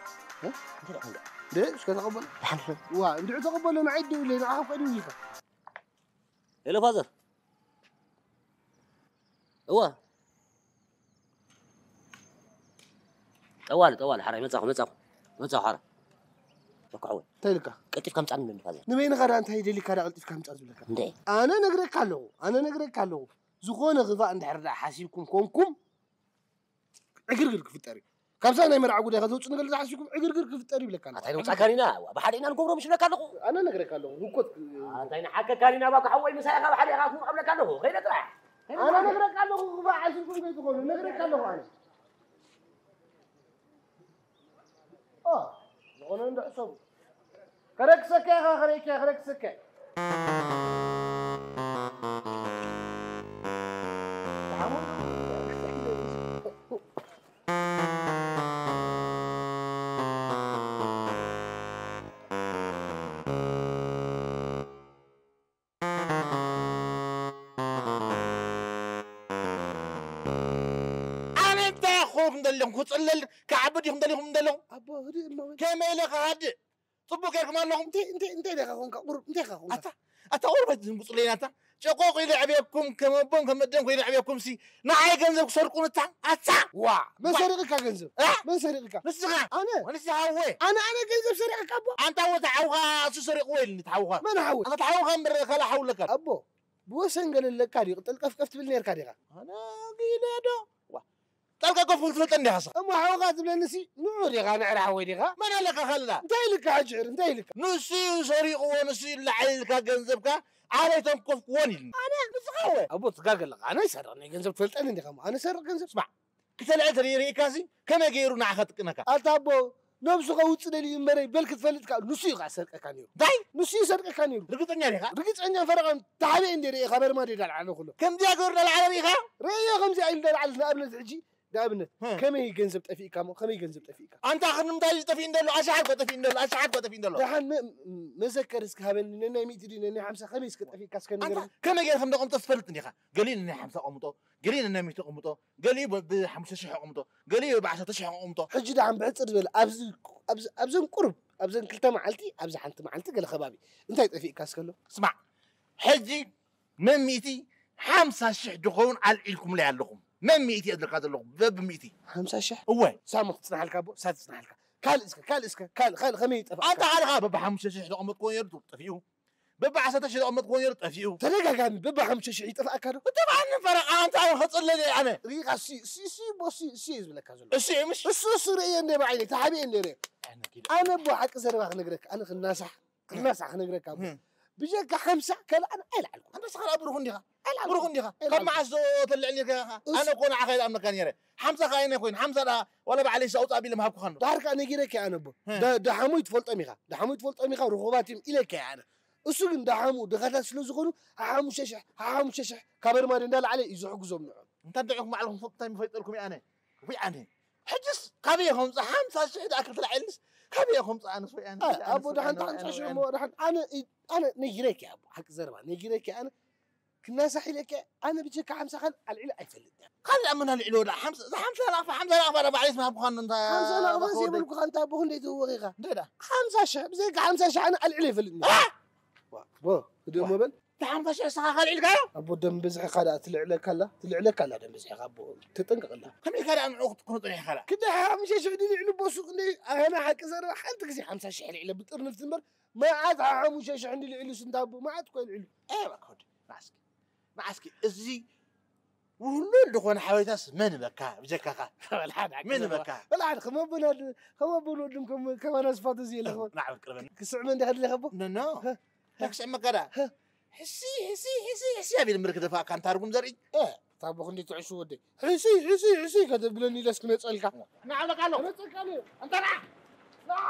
እንታይ ደኣ ክንዳ ደ እስከ ተቐበሎ ደሓን ሰብ ዋ እንድዑ ተቐበሎ ንዓይ ደውለ ንዓኻ እኮ ደውልካ ሄሎ ፋዘር እዋ ጠዋሊ ጠዋሊ ሓራይ መጻኹ መጻኹ መጻኹ ሓራ ተኳዕወ እንታይ ኢልካ ቀልጢፍካ ምጻኒ ንበኒ ፋዘር ንበይንኻ ደኣ እንታይ ደሊካ ደኣ ቀልጢፍካ ምጻ ዝብለካ እንዴ ኣነ ነግረካ ኣለኹ ኣነ ነግረካ ኣለኹ ዝኾነ ክፋእ እንድሕር ደኣ ሓሲብኩም ኮንኩም ዕግርግር ክፍጠር እዩ ካብዛ ናይ መርዓ ጉዳይ ከተውፅእ ንገለ ዝሓሲብኩም ዕግርግር ክፍጠር ይብለካ ኣለኹ ኣታይ ነውፃካን ኢና ብሓደ ኢና ንገብሮ ምሽ ብለካ ኣለኹ ኣነ ነግረካ ኣለኹ ህኮት ኣታይ ንሓከካን ኢና ባካ ሓወይ ምሳይ ኢኻ ብሓደ ኢኻ ክምቐብለካ ኣለኹ ከይደ ጥራሕ ኣነ ነግረካ ኣለኹ ክፋእ ሓሲብኩም ከይትኾኑ ነግረካ ኣለኹ ኣነ ዝኾነ እንዶ ሕሰቡ ከረክሰካ ኢኻ ከረይካ ከረክሰካ ኣነ እንታይ ክኸውን ደለኹም ክፅለል ክዓቢ ዲኹም ደሊኹም ደለኹም ኣቦ ህድእ እሞ በል። ከመይ ኢለ ክሃድእ ፅቡቅ ጌርኩም ኣለኹም እንታይ እንታይ እንታይ ዲኻ ኮንካ ቁሩብ እንታይ ኢኻ ኮንካ ኣታ ኣታ ቁሩብ ኣይትዝንጉፅለይና ኣታ ጨቆቕ ኢለ ዕብየኩም ከም ኣቦን ከም ኣደን ኮይነ ዕብየኩም ሲ ንዓይ ገንዘብ ክሰርቁን እታ ኣታ ዋ መን ሰሪቕካ ገንዘብ እ? መን ሰሪቕካ ንስኻ ኣነ ንስኻ ወይ ኣነ ኣነ ገንዘብ ሰሪቕካ ኣቦ ኣንታ ወታ ሓውኻ እሱ ሰሪቕዎ ኢልኒ እቲ ሓውኻ መን ሓወይ ኣታ ሓውኻ እምበር ካልእ ሓው ኣለካ ኣቦ ብወሰን ገለ ኣለካ ድዩ ቅጥልቀፍቀፍ ትብል ነርካ ዲኻ ኣነ ጊለ ዶ ዋ ጣልቃ ኮፍ ክትፈልጠን ዲኻ ስኻ እሞ ሓውኻ ትብለኒ ሲ ንዑ ዲኻ ምዕረ ሓወይ ዲኻ መን ኣለካ ካልእ እንታይ ኢልካ ሕጂ ሕር እንታይ ኢልካ ንሱ እዩ ሰሪቕዎ ንሱ እዩ ላዕሊ ኢልካ ገንዘብካ ዓለይ ተንኮፍክዎን ኢልኒ ኣነ ንስኻ ወ ኣቦ ትጋገ ኣለኻ ኣነ ይሰርቕ ናይ ገንዘብ ትፈልጠኒ እንዲኻ ኣነ ሰርቕ ገንዘብ ስማዕ ክተልዐ ተሪእካ ሲ ከመይ ገይሩ ንዓኻ ጥቀመካ ኣታ ኣቦ ነብሱ ከውፅእ ደልዩ እምበረይ በል ክትፈልጥ ከኣ ንሱ እዩ ከኣ ዝሰርቀካ ነይሩ እንታይ ንሱ እዩ ዝሰርቀካ ነይሩ ርግፀኛ ዲኻ ርግፀኛ ፈረቓን ተሓቢአ እንደ ርኤ ካብ ኣርማድዮ ዳልዓለ ኩሎ ከምዚኣ ገይሩ ዳልዓለ ርኢኻ ርእዮ ከምዚኣ ኢሉ ዳልዓለ ንኣብነት ሕጂ ንኣብነት ከመይ ገንዘብ ጠፊእካ ሞ ከመይ ገንዘብ ጠፊእካ ኣንታ ክንምታይ እዩ ጠፊእ እንደሎ ኣሽሓት ኮ ጠፊእ እንደሎ ኣሽሓት ኮ ጠፊእ እንደሎ ደሓን መ- መዘከር እስከ ሃበኒ ነናይ ሚእቲ ድዩ ነናይ ሓምሳ ከመይ እስከ ጠፊእካ እስከ ኣንታ ንገረኒ ከመይ ገይረ ከም ደቐምጦ ትፈልጥ እንዲኻ ገሊኡ ነናይ ሓምሳ ቀምጦ ገሊኡ ነናይ ሚእቲ ቀምጦ ገሊኡ ብ- ብሓሙሽተ ሽሕ ቀምጦ ገሊኡ ብዓሰርተ ሽሕ ቀምጦ ሕጂ ደሓን ብሕፅር ዝበለ ኣብዚ ኣብዚ- ኣብዘን ቁሩብ ኣብዘን ክልተ መዓልቲ ኣብዚ ሓንቲ መዓልቲ ገለ ከባቢ እንታይ ጠፊእካ እስከሎ ስማዕ ሕጂ መን ሚእቲ ሓምሳ ሽሕ ድኸውን ኣልዒልኩምለይ ኣለኹም መን ሚእቲ እየ ዝብለካ ዘለኹ በብ ሚእቲ ሓምሳ ሽሕ እወ ሳሙ ትፅናሓልካ ኣቦ ሳት ትፅናሓልካ ካልእ እስከ ካልእ እስከ ካልእ ካልእ ከመይ ይጠፍኣካ ኣንታ ሓደ ከዓ በብ ሓሙሽተ ሽሕ ዘቐመጥክዎ ነይሩ ጠፊኡ በብዓሰርተ ሺሕ ዝቐመጥክዎ ነይሩ ጠፊኡ። ተደጋጋሚ በብሓሙሽተ ሺሕ ይጠፍኣካ ዶ? እጥፍኣኒ ፈረቓ ኣንታ ከጽለል እየ ኣነ። ሪኢኻ ሲ- ሲ- ሲ- ቦ- ሲ- ሲ እዩ ዝብለካ ዘሎ። እሱ እዩ ምሽ? እሱ እሱ ርእየ እንደ ብዓይነይ ተሓቢኤ እንደ ርእየ። ኣነ ጊዳ። ኣነ ቦ ሓቂ ዘረባ ክነግረካ ኣነ ክናሳሕ ክናሳሕ ክነግረካ ቦ። እም። ብጀካ ሓምሳ ካልእ ኣነ ኣይልዓልኩ። ኣንታ ስኻ ደኣ ብሩኽ እንዲኻ። ኣይልዓልኩ። ብሩኽ እንዲኻ። ካብ ኣይልዓልኩ። መዓስ ዶ ተልዕል ነርካ ኢኻ? እሱ ኣነ እኮ ንዓኻ ይልኣመካ ነይረ። ሓምሳ ከኣ ኣይነ ኮይኑ ሓምሳ ደኣ ዋላ ባዕለይ ኣውጽእ ኣቢለ ምሃብኩኻ እንዶ። ዳርካ ነጊረካ ኣነ ቦ። እ። ደ- ደሓሙይ ትፈልጦም ኢኻ። ደሓሙይ ትፈልጦም ኢኻ ርኹባት እዮም ኢለካ ኣነ። እሱ ግን ደሓሙ ድኻታት ስለ ዝኾኑ ሓሓሙሽተ ሽሕ ሓሓሙሽተ ሽሕ ካብ ኣርማድዮ እንዳለዓለ እዩ ዝሕግዞም ንዖም። እንታይ ደዕኹም ባዕልኹም ፎቅ እንታይ ምፈይጠልኩም እየ ኣነ? ወይ ኣነ። ሕጅስ ካበይ ከምጽእ ሓምሳ ሽሕ ደኣ ክትልዓልስ ካበይ ከምጽእ ኣነስ ወይ ኣነ? ኣይ፣ ኣነስ ኣቦ ወይ ደሓን ኣነ፣ ተሓምሳ ወይ ሽሕ ኣነ። እሞ ደሓን ኣነ ኢ- ኣነ ነጊረኪ ኣቦ ሓቂ ዘረባ ነጊረኪ ኣነ ክናሳሕ ኢለኪ ኣነ ብጀካ ሓምሳ ካን ኣልዒለ ኣይፈልጥ። ካልእ ኣመና ልዕሎ ደኣ ሓምሳ እዛ ሓምሳ ናቕፋ ሓምሳ ናቕፋ ደኣ ባዕለይስ ምሃብኩኻን እንታ ሓምሳ ናቕፋ እዛ ዘይብልኩኻ እንታይ ኣቦ ክንደይ ትህወኺ ኢኻ? እንታይ ደኣ? ሓምሳ ሽሕ ብዘይካ ሓምሳ ሽሕ ኣነ ኣልዒለ ኣይፈልጥን። ዋ፣ ዋ፣ ህድእ እሞ በል። እታ ሓምሳ ሽሕ ንስኻ ካልዒልካዮ? ኣቦ ደም ብዝሕኻ ደኣ ትልዕለካ ኣላ፣ ትልዕለካ ኣላ ደም ብዝሕኻ ኣቦ። ተጠንቀቕ ኣላ። ከመይ ኢልካ ደኣ ንዕኡ ክትኮኖ ጸኒሕካ ደኣ? ክደ ሓምሳ ሽሕ ድልዕሉ ኣቦ ሱቕ እንደ ኣነ ሓቂ ዘረባ ሓንቲ ግዜ ሓምሳ ሽሕ ልዕለ ብጥርንፍቲ እምበር መዓት ሓሙሽተ ሽሕ እንዲ ልዕሉ ስንታ ኣቦ መዓት እኮ ልዕሉ። ኤ፣ እባክህ ወዲ፣ ንዓስኪ፣ ንዓስኪ፣ እዚ ውህሉል ዝኾነ ሓበሬታስ መን በካ፣ ብጀካኻ? በል ሓደ ሓቂ መን ዘረባ። በካ? በል ሓደ፣ ከም ኣቦና ድ-፣ ከም ኣቦን ወድን ከም፣ ከማና ስፋቱ እዚ የለ ኸ? ናዕ በል ቅርበኒ። ክስዕመ እንዲኻ ድለኻ ኣቦ? ኖ፣ ኖ። ሀ? እንታይ ክስዕመካ ደኣ? ሀ? ሕሲ፣ ሕሲ፣ ሕሲ፣ ሕሲ ኣቢል ምልክ ደፋእካ፣ ኣንታ ርጉም ዘርኢ። እ፣ እታ ኣቦ ክንደይ ትዕሱ ወደይ። ሕሲ፣ ሕሲ፣ ሕሲ ከተብለኒ ኢለስ ክመጸልካ። ንዓለካ ኣሎ። ክመጸልካ ኣሎ። ኣንታ ንዓ። ንዓ።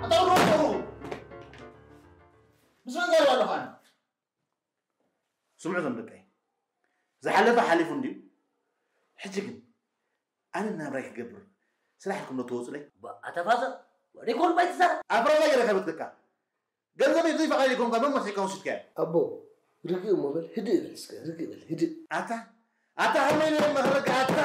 ኣታ ውረዱ። ምስ መን ዛረብ ኣለኹ ኣነ? ስምዑ እዞም ደቀይ። ዝሓለፈ ሓሊፉ እንድዩ። ሕጂ ግን ኣነ ናብራይ ክገብር ስራሕ ኢልኩም ዶ ትወጹለይ? ባ-፣ ኣታ ፋዘር፣ ወደ ኮን ባይ ትዛረብ። ኣፍራዛ ገይረ ከበትከካ። ገንዘበይ ብዘይ ፈቓደይ ኮንካ መን መስሒካ ወሲድካዮ? ኣቦ፣ ርግእ እሞ በል፣ ህድእ በል እስከ፣ ርግእ በል፣ ህድእ። ኣታ፣ ኣታ ከመይ ኢለ መኽረካ ኣታ?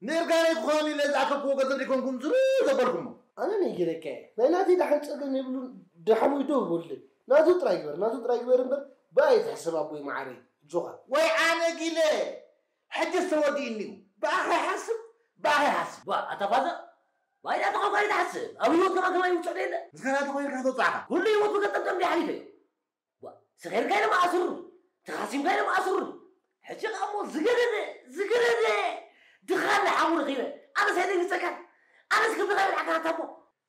ንእርጋነይ ክኾን ኢለ ዝኣከብክዎ ገንዘብ ዘይኮንኩም ዝሩ ዘበልኩሞ። ኣነ ነጊረካ እየ። ናይ ናተይ ደሓን ጸገም የብሉን፣ ደሓን ወይ ደው በሉለይ። ናቱ ጥራይ ግበር፣ ናቱ ጥራይ ግበር እምበር፣ ብኣይ ትሕሰብ ኣቦይ መዓረይ፣ ኣጆኻ። ወይ ኣነ ጊለ፣ ሕጅስ ተወዲእኒ እዩ። ብኣኻ ይሓስብ፣ ብኣኻ ይሓስብ። ዋ፣ ኣታ ፋዘር፣ ብኣይ ናትኻ እኳ ኣይትሓስብ። ኣብ ህይወት ከማን ከማን ይውጽዕ ዶ የለ? ንስኻ ናቱ ኮይንካ ተውጻዕካ። ኩሉ ህይወት ብገጠም ደም ሓሊፈ። ዋ፣ ሰኺርካ ኢሎም ኣስሩኒ፣ ተኻሲምካ ኢሎም ኣስሩኒ። ሕጂ ኸኣ እሞ ዝገደደ፣ ዝገደደ ድኻ ለሓሙ ረኺበ። ኣነስ ኣይደንግጸካን። ኣነስ ከምዚ ኸኣ ይብልዓካ ኣታ እሞ።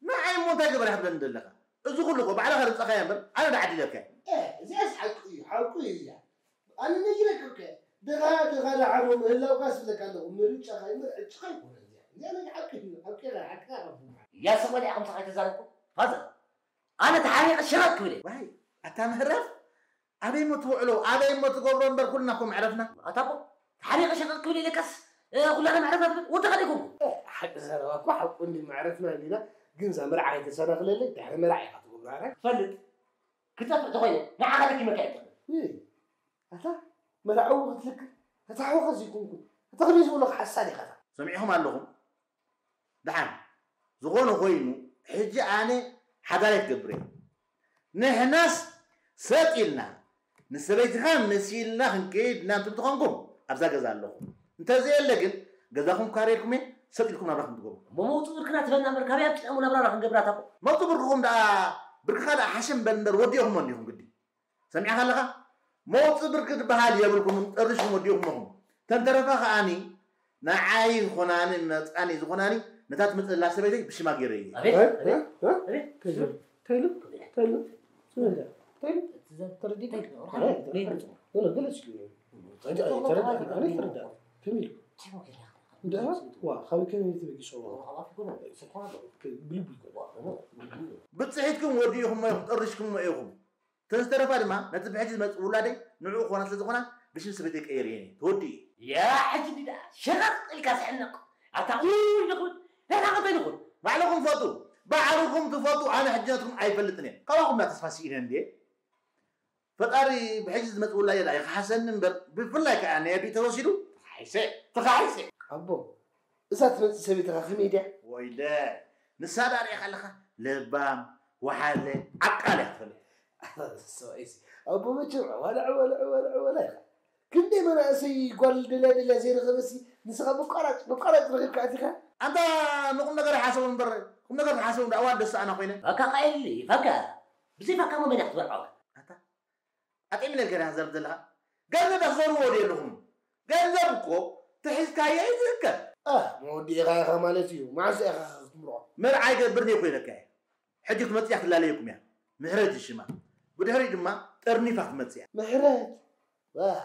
ንዓይ እሞ እንታይ ግበር ኢኻ ትብለኒ ዘለኻ? እዚ ኩሉ እኮ ባዕልኻ ረብጻኻዮ እምበር ኣነ ዳዓ ዲለካ። እ፣ እዚኣስ ሓቂ እዩ፣ ሓቁ እዩ እዚኣ። ኣነ ነጊረካ እኮ እየ። ድኻ፣ ድኻ ለሓሙ ምህላውካስ እብለካ ኣለኹ። ምርጫኻ እምበር ዕጭኻ ኣይኮነን እዚኣ። እዚኣ ናይ ሓቂ እዩ፣ ሓቂ ኢኻ፣ ሓቂ ኢኻ። ያ ሰማንያ ከምሳ ኣይተዛረብኩ። ፋዘር፣ ኣነ ተሓሪቐ ሸቐጥ ክብል እየ። ዋይ፣ ኣታ መህረፍ፣ ኣበይ እሞ ትውዕሎ፣ ኣበይ እሞ ትገብሮ እምበር ኩልና እኮ መዕረፍና። ኣታ እኮ ተሓሪቐ ሸቐጥ ክብል ኢለካስ፣ እ፣ ኩላና መዕረፍና ትብል? ወዲ ኻሊኩም። እ፣ ሓቂ ዘረባ እኮ ሓቁ እንዲ መዕረፍና እንዲና፣ ግን እዛ መርዓ ኣይተሰናኽለለይ፣ ድሕሪ መርዓ ኢኻ ትገብሮ፣ ኣረ? ፈልጥ፣ ክጠፍእ ተኾይነ፣ ንዓኻ ለኪመካ እየ። እይ፣ ኣታ መርዓዊ ክትልክም፣ ኣታ ሓውኻ ዘይኮንኩ፣ ኣታ ክንደይ ዝበሎ ክሓሳ ዲኻ ኣታ? ሰሚዕኹም ኣለኹም? ደሓን ዝኾነ ኮይኑ፣ ሕጂ ኣነ ሓዳር ኣይትገብር እየ። ንሕናስ ሰጥ ኢልና፣ ንሰበይትኻ መሲልና ክንከይድ ኢና፣ እንትን ትኾንኩም ኣብዛ ገዛ ኣለኹም። እንተዘየለ ግን፣ ገዛኹም ካርየልኩም እየ፣ ሰጥ ኢልኩም ናብራኹም ትገብሩ። እሞ መውፅእ ብርክና ትበና እምበር፣ ካበይ ኣምፂእና እሞ ናብራና ክንገብራ እታ እኮ? መውፅእ ብርክኹም ደኣ፣ ብርክኻ ደኣ ሓሸም በል እምበር፣ ወዲእኹም እንዲኹም ግዲ። ሰሚዕኻ ኣለኻ? መውፅእ ብርኪ ዝበሃል የብልኩምን፣ ጠሪሽኩም ወዲእኹም ኢኹም። ተንተረፋ ከኣኒ ንዓይ ዝኾናኒ መፃኒ ዝኾናኒ ነታ ትመፅእ ዘላ ሰበይተይ ብሽማ ገይረ እየ። ኣቤት፣ እ? ኣቤት፣ እ? እ? ኣቤት። እንታይ ኢሉ? እንታይ ኢሉ? እንታይ ኢሉ? እንታይ ኢሉ? እንታይ ኢሉ? ተረዲእካ? እንታይ ኢሉ? ኣይ፣ ገለ፣ ገለ እስኪ። እንታይ ኢሉ? ተረዳእ፣ ኣነ ተረዳእ። ከመይ ኢሉ? እንታይ ኢሉ? እንዳ፣ ዋ፣ ካብ ከመይ ተበጊሶ? ብልቡ ይኮነ። ብፅሒትኩም ወዲእኹም ኢኹም፣ ጠሪሽኩም ኢኹም። እተን ዝተረፋ ድማ ነቲ ብሕጂ ዝመጽእ ውላደይ ንዕኡ ክኾና ስለ ዝኾና ብሽም ሰበይተይ ቀይረየን እየ። ተወዲኡ። ያ ሕጂ እንዲ ደኣ ሸቐጥ ኢልካ ዝሕነቕ። ኣታ ኡይ ንኹን፣ ናይታ ኸንታይ ንኹን? ባዕልኹም ፍለጡ። ባዕልኹም ትፈልጡ፣ ኣነ ሕጂ ናትኩም ኣይፈልጥን እየ። ካባኹም ዳ ተስፋ ስኢነ እንድየ። ፈጣሪ ብሕጂ ዝመጽእ ውላደይ ደኣ ይኽሓሰኒ እምበር፣ ብፍላይ ከኣ ናይ ኣቢይ ተወሲዱ፣ ኣይሰ ትኻ ኣይሰ ኣቦ፣ እዛ ትመጽእ ሰበይትኻ ከመይ ድያ? ወይለ፣ ንሳ ዳ ርኢኻ ኣለኻ? ለባም፣ ወሓለ፣ ዓቃል እያ ትፈልጥ። ሰብኣይሲ ኣቦ መቸም ዕዋላ ዕዋላ ዕዋላ ዕዋላ ኢኻ። ክንደይ መናእሰይ ጓል ደልያ ደልያ ዘይረኸበሲ ንስኻ ብቋራጭ ብቋራጭ ረኺብካ ኣቲኻ። ኣንታ ንቁም ነገር ይሓሰቡ እምበር ቁም ነገር ትሓሰቡ እንዳ ኣዋል ደስ ኣና ኮይነ። ፈካ ቃይሊ ፈካ። ብዘይ ፈካ መመን ክትበርዖ። ኣታ ኣጥዒምለካ ዲኻ ትዛረብ ዘለኻ? ገንዘብ ዳትዘርዎ ድዩ ኣለኹም? ገንዘብ እኮ ተሒዝካዮ እዩ ዝእከብ። እ፣ መወዲእኻ ኢኻ ማለት እዩ። መዓስ ኢኻ ክትምርዖ? መርዓ ይገብር እየ እኮ ኢለካ እየ። ሕጂ ክትመጽእ እያ ክትላለየኩም እያ። ምሕረት እዩ ሽማ። ብድሕሪኡ ድማ ጠርኒፋ ክትመጽእ እያ። ምሕረት? ዋይ፣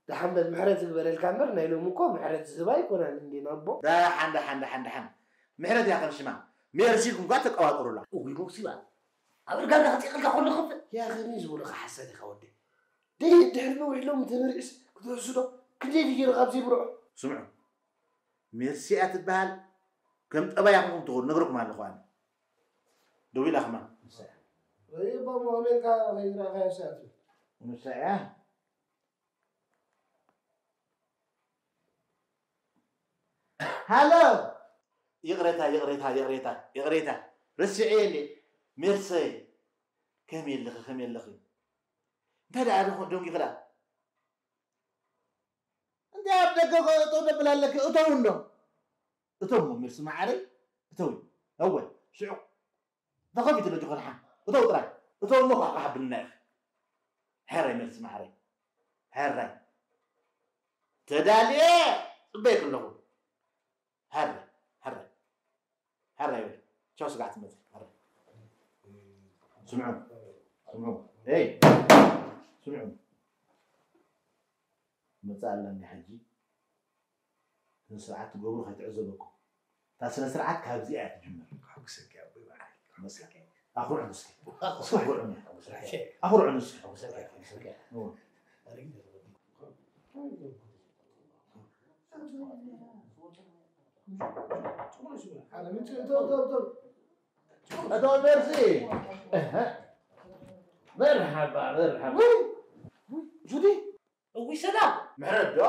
ደሓን በል ምሕረት ይግበረልካ እምበር ናይ ሎሚ እኮ ምሕረት ዝህብ ኣይኮነን እንዴ ናቦ? ደሓን፣ ደሓን፣ ደሓን፣ ደሓን። ምሕረት እያ ከም ሽማ። ሜርሲ ኢልኩም እኳ ተቀባጥሩላ። እውይ ሞክሲባ። ኣብ እርጋጋ ክጽቕልካ ኩሉ ክፍእ። ያ ከመይ ዝበሉኻ ሓሳድ ኢኻ ወደይ። ደይ ድሕሪ ነዊሕ ሎሚ ተመሪዕስ ክትሕሱ ዶ? ክንደይ ድዩ ገይሩ ካብዚ ይብርዖ? ስምዑ፣ ሜርሲ እያ ትበሃል። ከም ጠባያ ኹንኩም ትኾኑ ነግረኩም ኣለኹ ኣነ። ደዊላ ኸማን። ወይ እባ ሞባይልካ ከይረኣኻዮ ሰዓት እዩ። ንሳ እያ። ሃሎ። ይቕሬታ፣ ይቕሬታ፣ ይቕሬታ፣ ይቕሬታ። ረሲዐ እንዴ? ሜርሰይ። ከመይ ኣለኺ፣ ከመይ ኣለኺ? እንታይ ደኣ ደኾ ደንጊኺ ደኣ? እንታይ ኣብ ደገ እኮ እተው ደብል ኣለኪ? እተው እንዶ። እተው እሞ ሜርሲ መዓረይ፣ እተው። እወ፣ ሽዑ ተኸፊቱ ዶ ጆኸርሓ? እተው ጥራይ። እተው እሞ ኳዕኳዕ ኣብልና ኢኺ። ሕራይ ሜርሲ መዓረይ። ሕራይ። ተዳልየ ጽበየኪ ኣለኹ። ሕራይ፣ ሕራይ። ሕራይ በል። ቻው ስጋዕ ትመጽእ። ሕራይ። ስምዑ። ስምዑ። ኤይ። ስምዑ። መጽእ ኣለኒ ሕጂ። ስነ ስርዓት ትገብሩ ከይትዕዘበኩም። እታ ስነ ስርዓት ካብዚኣ እያ ትጅምር። ኣኹርዑ እስኪ። ኣኹርዑ እስኪ። ኣኹርዑ እስኪ። እወ። እቶ ሜርሲ። እህ። መርሓባ፣ መርሓባ። ጁዲ። እውይ ሰላም። ምሕረት ዶ?